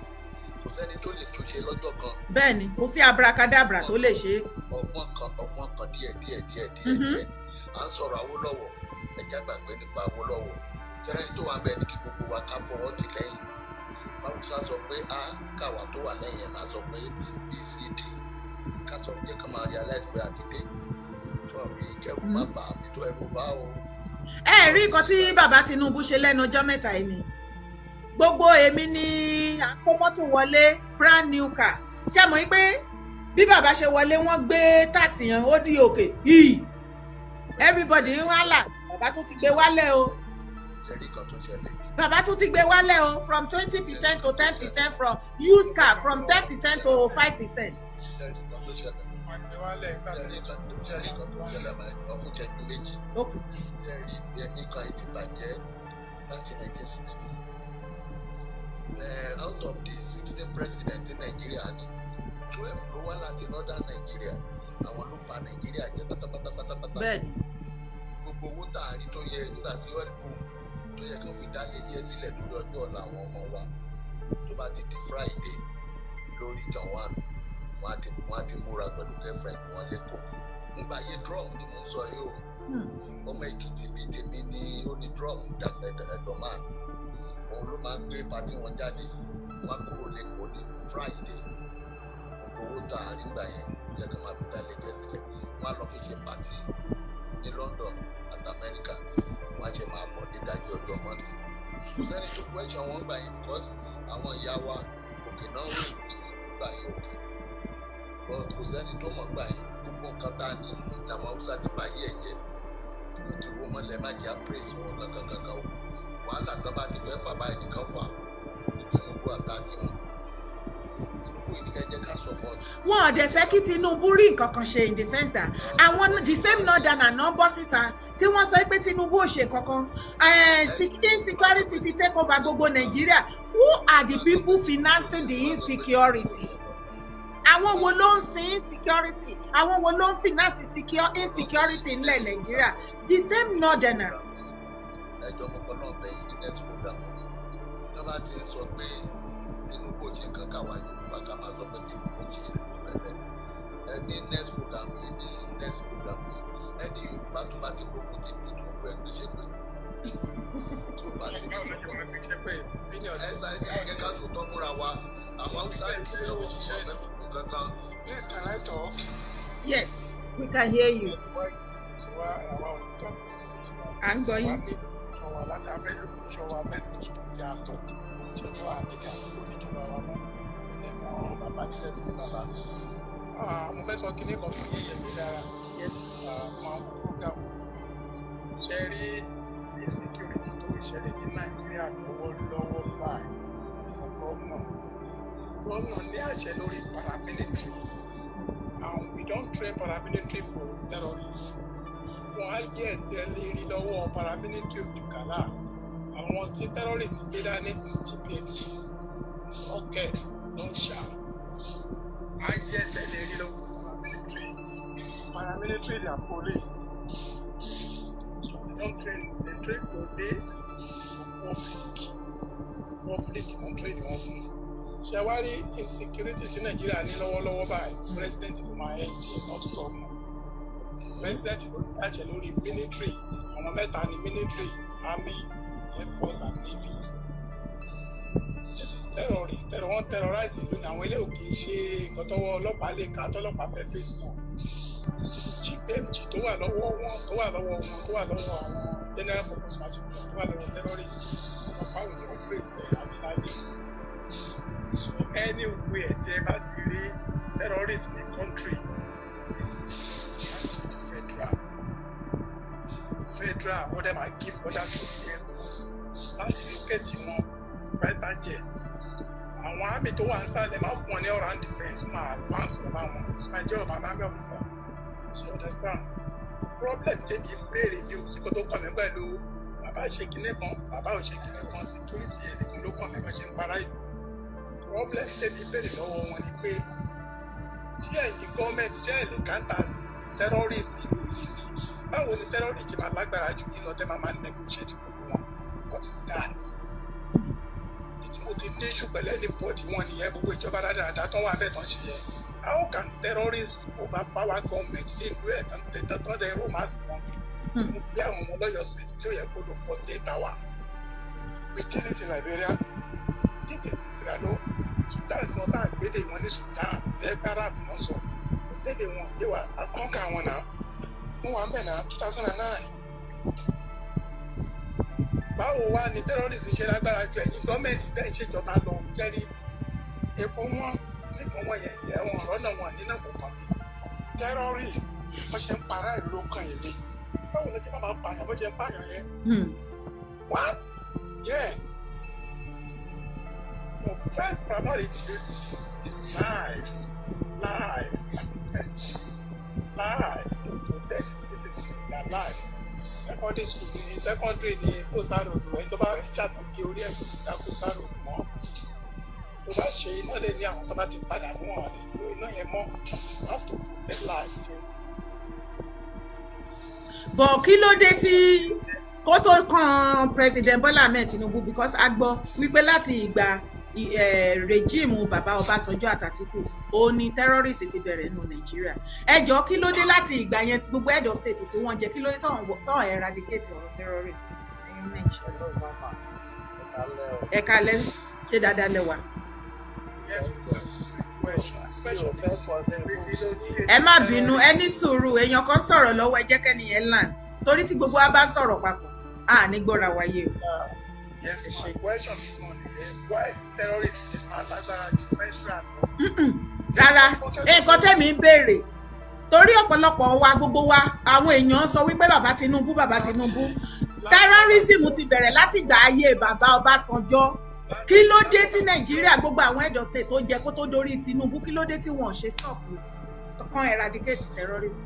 kò sẹ́ni tó lè túnṣe lọ́jọ́ kan. Bẹ́ẹ̀ ni, kò sí abracadabra tó lè ṣe é. Ọgbọ́n kan, ọgbọ́n kan, díẹ̀ díẹ̀ díẹ̀ díẹ̀ díẹ̀ ni. À ń sọ̀rọ̀ Awólọ́wọ̀, ẹ jẹ́ àgbàgbé nípa Awólọ́wọ̀. Tẹ́rẹ́ni tó wà ń bẹ̀ ní kí gbogbo wa ká fọwọ́ tì lẹ́yìn. Báwùsá sọ pé a káwa tó wà lẹ́yìn ẹ̀ máa sọ pé bcd ká sọ jẹ́ ká máa realize pé a ti dé tó àbí kẹrù má bà á bí tó ẹrù bá o. Ẹ rí nǹkan tí bàbá Tinubu ṣe lẹ́nu ọjọ́ mẹ́ta yìí ni gbogbo èmi ní àpò mọ́tò wọlé, brand new car. Ṣé mọ̀ pé bí bàbá ṣe wọlé, wọ́n gbé tax yẹn, ó di òkè yìí, everybody ń wálà. Bàbá tún ti gbé wálẹ̀ o. Ṣẹ́rí kan tó ṣẹlẹ̀. Bàbá tún ti gbé wálẹ̀ o, from 20% to 10%, from used car, from 10% to 5%. Ṣẹ́rí kan tó ṣẹlẹ̀. Ṣẹ́rí kan tó ṣẹlẹ̀ máa ń fún ìṣẹ́jú 2. Okay sir. Ṣẹ́rí nǹkan yìí ti bàjẹ́ láti 1960. Out of the 16 president in Nigeria ni, 12 ló wá láti northern Nigeria. Àwọn ló pa Nigeria jẹ́ pátápátá pátápátá. Gbogbo owó tá a rí tó yẹ nígbà tí oil boom, tó yẹ kán fi dá lé iṣẹ́ sílẹ̀ lórí ọjọ́ ọ̀la àwọn ọmọ wa, tó bá ti di Friday lórí Jawan, wọn á ti múra pẹ̀lú girlfriend wọn lẹ́kọ̀ọ́. Nígbà ayé drum ni mo ń sọ yìí o. Ọmọ Èkìtì bíi tèmi ní, ó ní drum ẹ̀dọ̀mán, òun ló máa ń gbé party wọn jáde. Wọn á kúrò lẹ́kọ̀ọ́ ní Friday. Gbogbo owó tá a rí gbà yẹn yẹ kó máa fi dá lé iṣẹ́ sílẹ̀, wọn á lọ fi ṣe party ní London àti Amẹ́ríkà. Wọn á ṣe máa bọ̀ nídàájí ọjọ́ Monday. Kò sẹ́ni tó question wọn gbà yẹn because àwọn ìyá wa òkè náà wò sí gbà yẹn òkè, but kò sẹ́ni tó mọ̀ gbà yẹn. Gbogbo nǹkan tá a ní làwọn Haúsá ti bá yí ẹ̀ jẹ́. Wọ́n ti wó mọ́lẹ̀. Má jẹ́ àpèrèsì wọn kankan kankan o. Wàhálà tán bá ti fẹ́ fà báyìí nìkan fà kí Tinubu attack wọn. Tinubu yìí ní ká jẹ́ ká support. Wọn ò dẹ̀ fẹ́ kí Tinubu rí nǹkan kan ṣe, in the sense that àwọn the same northerner náà bọ́ síta tí wọ́n sọ pé Tinubu ò ṣe kankan, insecurity ti take over gbogbo Nàìjíríà. Who are the people financing the insecurity? Àwọn wo ló ń sin insecurity? Àwọn wo ló ń finance insecurity ńlẹ̀ Nàìjíríà? The same northerner. Ẹjọ́ mo fọ́ náà bẹ̀yìn ní next program yìí, tó bá ti ń sọ pé Tinubu ò ṣe nǹkan, káwa Yorùbá ká máa sọ pé Tinubu ṣe bẹ̀bẹ̀. Ẹni next program yìí, ní next program yìí, ẹni Yorùbá tó bá ti gbógun ti Tinubu, ẹgbẹ́ ṣe pé tó bá ti Báwo ló ṣe máa fi ṣe pé opinion ẹ bá ẹ jẹ́ ká sòótọ́ múra wa. Àwọn Haúsá ń ṣe lọ́wọ́ ọ̀fẹ́ kankan. Please, can I talk? Yes, we can hear you. Tiwa àwa ò ní topic tiwa. À ń gbọ́ Wa yín. ní future wa láti afẹ́ lo future wa, afẹ́ lo school tí a tọ̀. Ṣé wà nígbà tó níjọba wa mọ́? Ilé mọ́ bàbá jíjẹ́ ti ní bàbá. Ah, mo fẹ́ sọ kinní kan fún yẹ̀yẹ̀ mi lára. Ah, mo máa ń wo program yìí. Ṣé rí insecurity tó ń ṣẹlẹ̀ ní Nàìjíríà lọ́wọ́lọ́wọ́ báyìí? Gómìnà gómìnà ní àṣẹ lórí paramilitary, and we don't train paramilitary for terrorists. Ìbọn highest ẹ lè rí lọ́wọ́ paramilitary ojúkàlà. Àwọn tí terrorists gbé dání is GPMG, rocket launcher. Highest ẹ lè rí lọ́wọ́ paramilitary. Paramilitary, they are police, so they don't train. They train police for public. Public don't train wọn fún. Ṣe wá rí insecurity tí Nàìjíríà ní lọ́wọ́lọ́wọ́ báyìí, president ló máa ń jẹ, not governor. President ló ní àṣẹ lórí military. Àwọn mẹ́ta ní military: army, air force and navy. This is terrorist, terror, wọ́n terrorize ìlú ní. Àwọn eléyìí kì í ṣe nǹkan tọ́wọ́ ọlọ́pàá lè ká, tọ́lọ́pàá fẹ́ face náà. GPMG tó wà lọ́wọ́ wọn, tó wà lọ́wọ́ wọn, tó wà lọ́wọ́ àwọn general purpose machine gun tó wà lọ́wọ́ terrorist, ọlọ́pàá ò ní operate ẹ̀ láyéláyé. So anywhere tí ẹ bá ti rí terrorist ní country, federal, federal order máa give order to the air force láti locate wọn with fighter jets. Àwọn army tó wà ń sàlẹ̀ máa fún wọn ní all round defence, wọ́n máa advance lọ bá wọn. It's my job, I'm army officer, so you understand. Problem tèmi ń béèrè mi ò sí kó tó kàn mí pẹ̀lú bàbá ṣe kinní kan, bàbá ò ṣe kinní kan. Security ẹnìkan ló kàn mí, bá ṣe ń para ìlú. Problem tèmi béèrè lọ́wọ́ wọn ni pé, ṣé ẹ̀yin gọ́ọ̀mẹ̀ntì, ṣé ẹ̀ lè counter terrorist ìlú yìí ni? Báwo ni terrorist máa lágbára jù yín lọ, tẹ́ máa máa negotiate pẹ̀lú wọn? What is that? Ibi tí mo ti ní issue pẹ̀lú anybody wọn nìyẹn. Gbogbo ìjọba dáadáa tó wà bẹ́ẹ̀ tán ṣe yẹn, how can terrorists overpower government nílùú ẹ̀ tán tán tán dẹ̀ romance wọn? Mo gbé àwọn ọmọ lọ́yọ̀ọ́ State tí ó yẹ kó lo 48 hours. We did it in Liberia, we did it in Sierra Leone. Sudan kan tá a gbédè wọn ní Sudan, ẹgbẹ́ Arab náà sọ òdèdè wọn yé wa, akọ́ǹkà wọn náà mo wà ń bẹ̀ náà 2009. Báwo wá ni terrorist ṣe lágbára ju ẹ̀yin gọ́ọ̀mẹ̀ntì tẹ́ ń ṣèjọba lọ? Jẹ́rí epo wọn nìkan wọn yẹn yẹ wọn rọ́nà wọn nínú kò kàn mí. Terrorist wọ́n ṣe ń para ìlú ló kàn yín mi. Báwo ló ti máa pààyàn bó ṣe ń pààyàn yẹn? What? Yes, your first primary duty is life, life as a president, life to protect the citizens, their life. Secondary school ni, secondary ni coastal road. Ẹni tó bá ṣàtúnṣe orí ẹ̀ kò dá coastal road mọ́. Ṣe iná lè ní àwọn tó bá ti padà ní wọn lè lo iná yẹn mọ́. You have to protect life first. But kí ló dé tí kó tó kan President Bola Ahmed Tinubu? Because a gbọ́ wípé láti ìgbà regime bàbá Ọbásanjọ́ àtÀtìkù ó ní terrorist ti bẹ̀rẹ̀ nínú Nàìjíríà. Ẹ jọ̀ọ́, kí ló dé láti ìgbà yẹn, gbogbo head of state tí wọ́n jẹ, kí ló dé tán eradicate ọ̀rọ̀ terrorist ní Nàìjíríà? Hello, mama. Ẹ kálẹ́ o. Ẹ kálẹ́, ṣé dáadáa lẹ wà? Yes, question. Question Mi ò fẹ́ kọ sí pé kí ló dé? Ẹ má bínú, ẹ ní sùúrù, èèyàn kan sọ̀rọ̀ lọ́wọ́, ẹ jẹ́ kẹ́niyẹn land, torí tí gbogbo wa bá sọ̀rọ̀ papọ̀, a ní gbọ́ra wáyé o. Yes, my question mi gan nìyẹn: why terrorists ṣe máa lágbára ju federal lọ? Rárá, nǹkan tẹ́mi ń béèrè, torí ọ̀pọ̀lọpọ̀ wa, gbogbo wa, àwọn èèyàn sọ wípé bàbá Tinubu, bàbá Tinubu, terrorism ti bẹ̀rẹ̀ láti ìgbà ayé bàbá Ọbásanjọ́. Kí ló dé tí Nàìjíríà, gbogbo àwọn head of state tó jẹ kó tó dórí Tinubu, kí ló dé tí wọ́n ṣe stop kan eradicate terrorism?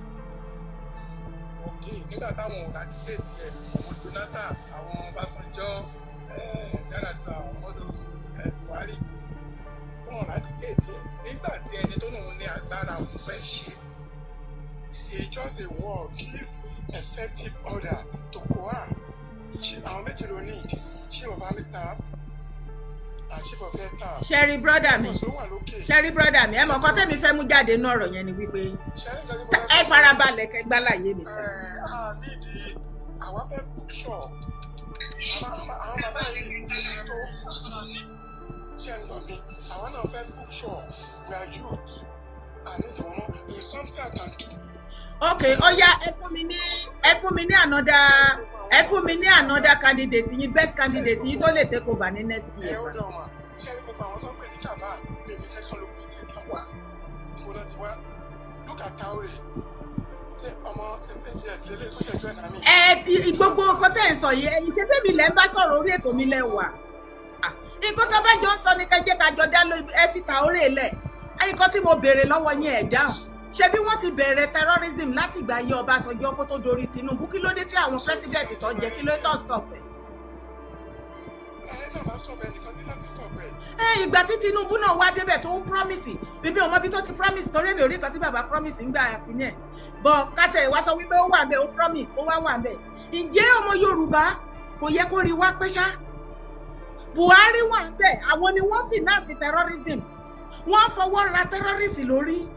Ok, nígbà táwọn eradicate ẹ, àwọn Jonathan, àwọn Ọbásanjọ́, Yar'Adua, àwọn others, Buhari, tó eradicate ẹ, nígbà tí ẹni tó lòun ní agbára òun fẹ́ ṣe, he just a word, give effective order to coerce. Àwọn méjì ló need: chief of army staff and chief of air staff. Ṣẹ́rí, brother mi. Force ló wà lókè. Ṣẹ́rí, brother mi, ẹ mọ̀ nǹkan tẹ́mi fẹ́ mú jáde nínú ọ̀rọ̀ yẹn ni wípé Ṣẹ́rí nǹkan tí mo fẹ́ ẹ sọ? farabalẹ̀ kẹ́ gbálàyé mi sọ. Ẹ á nídìí, àwa fẹ́ future. Àwọn bàbá yìí tó ṣe ń lọ mi, àwa náà fẹ́ future. We are youth, I need wọn mọ́. It's something I can do. Ok, ó yá, ẹ fún mi ní another candidate yín, best candidate yín tó lè take over ní next Ẹ year, ó sir. dọ̀ mà ṣé ní gbogbo àwọn tó ń pè ní kàbá mi ní second ló fi 8 hours mo náà ti wá. Look at Traore, ṣé ọmọ 16 years lélẹ̀ tó ṣe join army. Ẹ gbogbo nǹkan tẹ́ ẹ̀ ń sọ yìí, ẹ̀yin ṣe fẹ́mi lẹ́ ń bá sọ̀rọ̀, orí ètò mi lẹ́ wà. Ah, nǹkan tó bá jọ ń sọ ní kẹjẹ́ kájọ dá ló. Ẹ fi Traore lẹ̀. Nǹkan tí mo béèrè lọ́wọ́ yín, ẹ̀ dáhùn. Ṣé bí wọ́n ti bẹ̀rẹ̀ terrorism láti ìgbà ayé Ọbásanjọ́ kó tó dorí Tinubu, kí ló dé tí àwọn president tó jẹ, kí ló tó stop ẹ̀? Ẹ náà máa stop ẹ nìkan ní láti stop ẹ. Ẹ ìgbà tí Tinubu náà wá débẹ̀ tó ń promise, bíbí ọmọ bí tó ti promise, torí èmi ò rí nǹkan tí bàbá promise ń gbà kínní ẹ̀ bọ̀ kátẹ́ ìwá sọ wípé ó wà ń bẹ̀, ó promise, ó wá wà ń bẹ̀. Ǹjẹ́ ọmọ Yorùbá kò yẹ kó rí wá pé ṣá Buhari wà ń bẹ̀, àwọn ni wọ́n finance terrorism, wọ́n fọwọ́ ra terrorist lórí.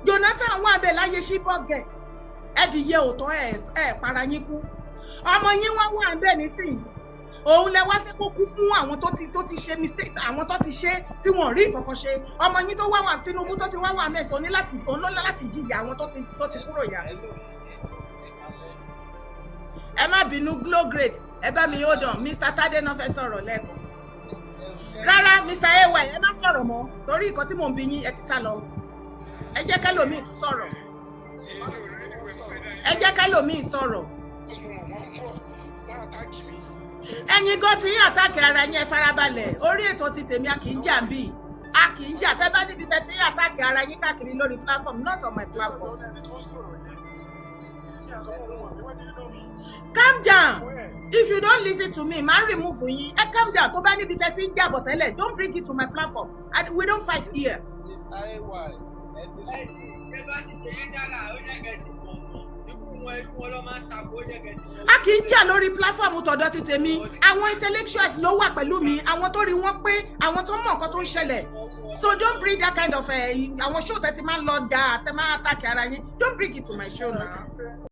Jonathan wà ń bẹ̀ láyé Chibok girls, ẹ̀dìyẹ òótọ́ ẹ̀ para yín kú. Ọmọ yín wá wà ń bẹ̀ nísìnyí, òun lẹ wá fẹ́ kó kú fún àwọn tó ti ṣe mistake, àwọn tó ti ṣe tí wọn ò rí nǹkan kan ṣe. Ọmọ yín tó wá wà, Tinubu tó ti wá wà mẹ́sàn-án, ní láti òun ló láti jìyà àwọn tó ti kúrò yà. Ẹ má bínú, Glow Great, ẹ bá mi hold on. Mr Tade náà fẹ́ sọ̀rọ̀ lẹ́ẹ̀kan. Rárá, Mr Ay, ẹ má sọ̀rọ̀ mọ́, torí nǹkan tí mò ń bi yín, ẹ ti sá lọ. Ẹ jẹ́ kẹ́lòmíì tún sọ̀rọ̀, ẹ jẹ́ kẹ́lòmíì sọ̀rọ̀. Wọ́n kọ́ wọ́n attack mi. Ẹ̀yin gan ti ń attack ara yín. Ẹ farabalẹ̀, orí ètò ti tèmi, a kì í jà ń bì, a kì í jà. Tẹ́ bá níbi tẹ́ ti ń attack ara yín káàkiri lórí platform, not on my platform. Ẹni tó sọ̀rọ̀ yẹn kí a sọ fún wọn níwájú nínú mi. Calm down. If you don't listen to me, máa remove yín. Ẹ calm down. Tó bá níbi tẹ́ ti ń jàbọ̀ tẹ́lẹ̀, don't bring it to my platform, and we don't fight here. Mr. AY, ẹ ní sùúrù. Ẹ bá ti tẹ̀ ẹ́ dára, ó yẹ kẹ́ ti mọ̀ wọ́n. Irú wọn ló máa ń takò, ó yẹ kẹ́ ti mọ̀. A kì í jà lórí platform tọ̀dọ̀ ti tèmi. Àwọn intellectuals ló wà pẹ̀lú mi, àwọn tó rí wọn pé, àwọn tó mọ̀ nǹkan tó ń ṣẹlẹ̀. So don't bring that kind of àwọn show tẹ́ ti máa ń lọ dà, tẹ́ máa attack ara yín, don't bring it to my show now.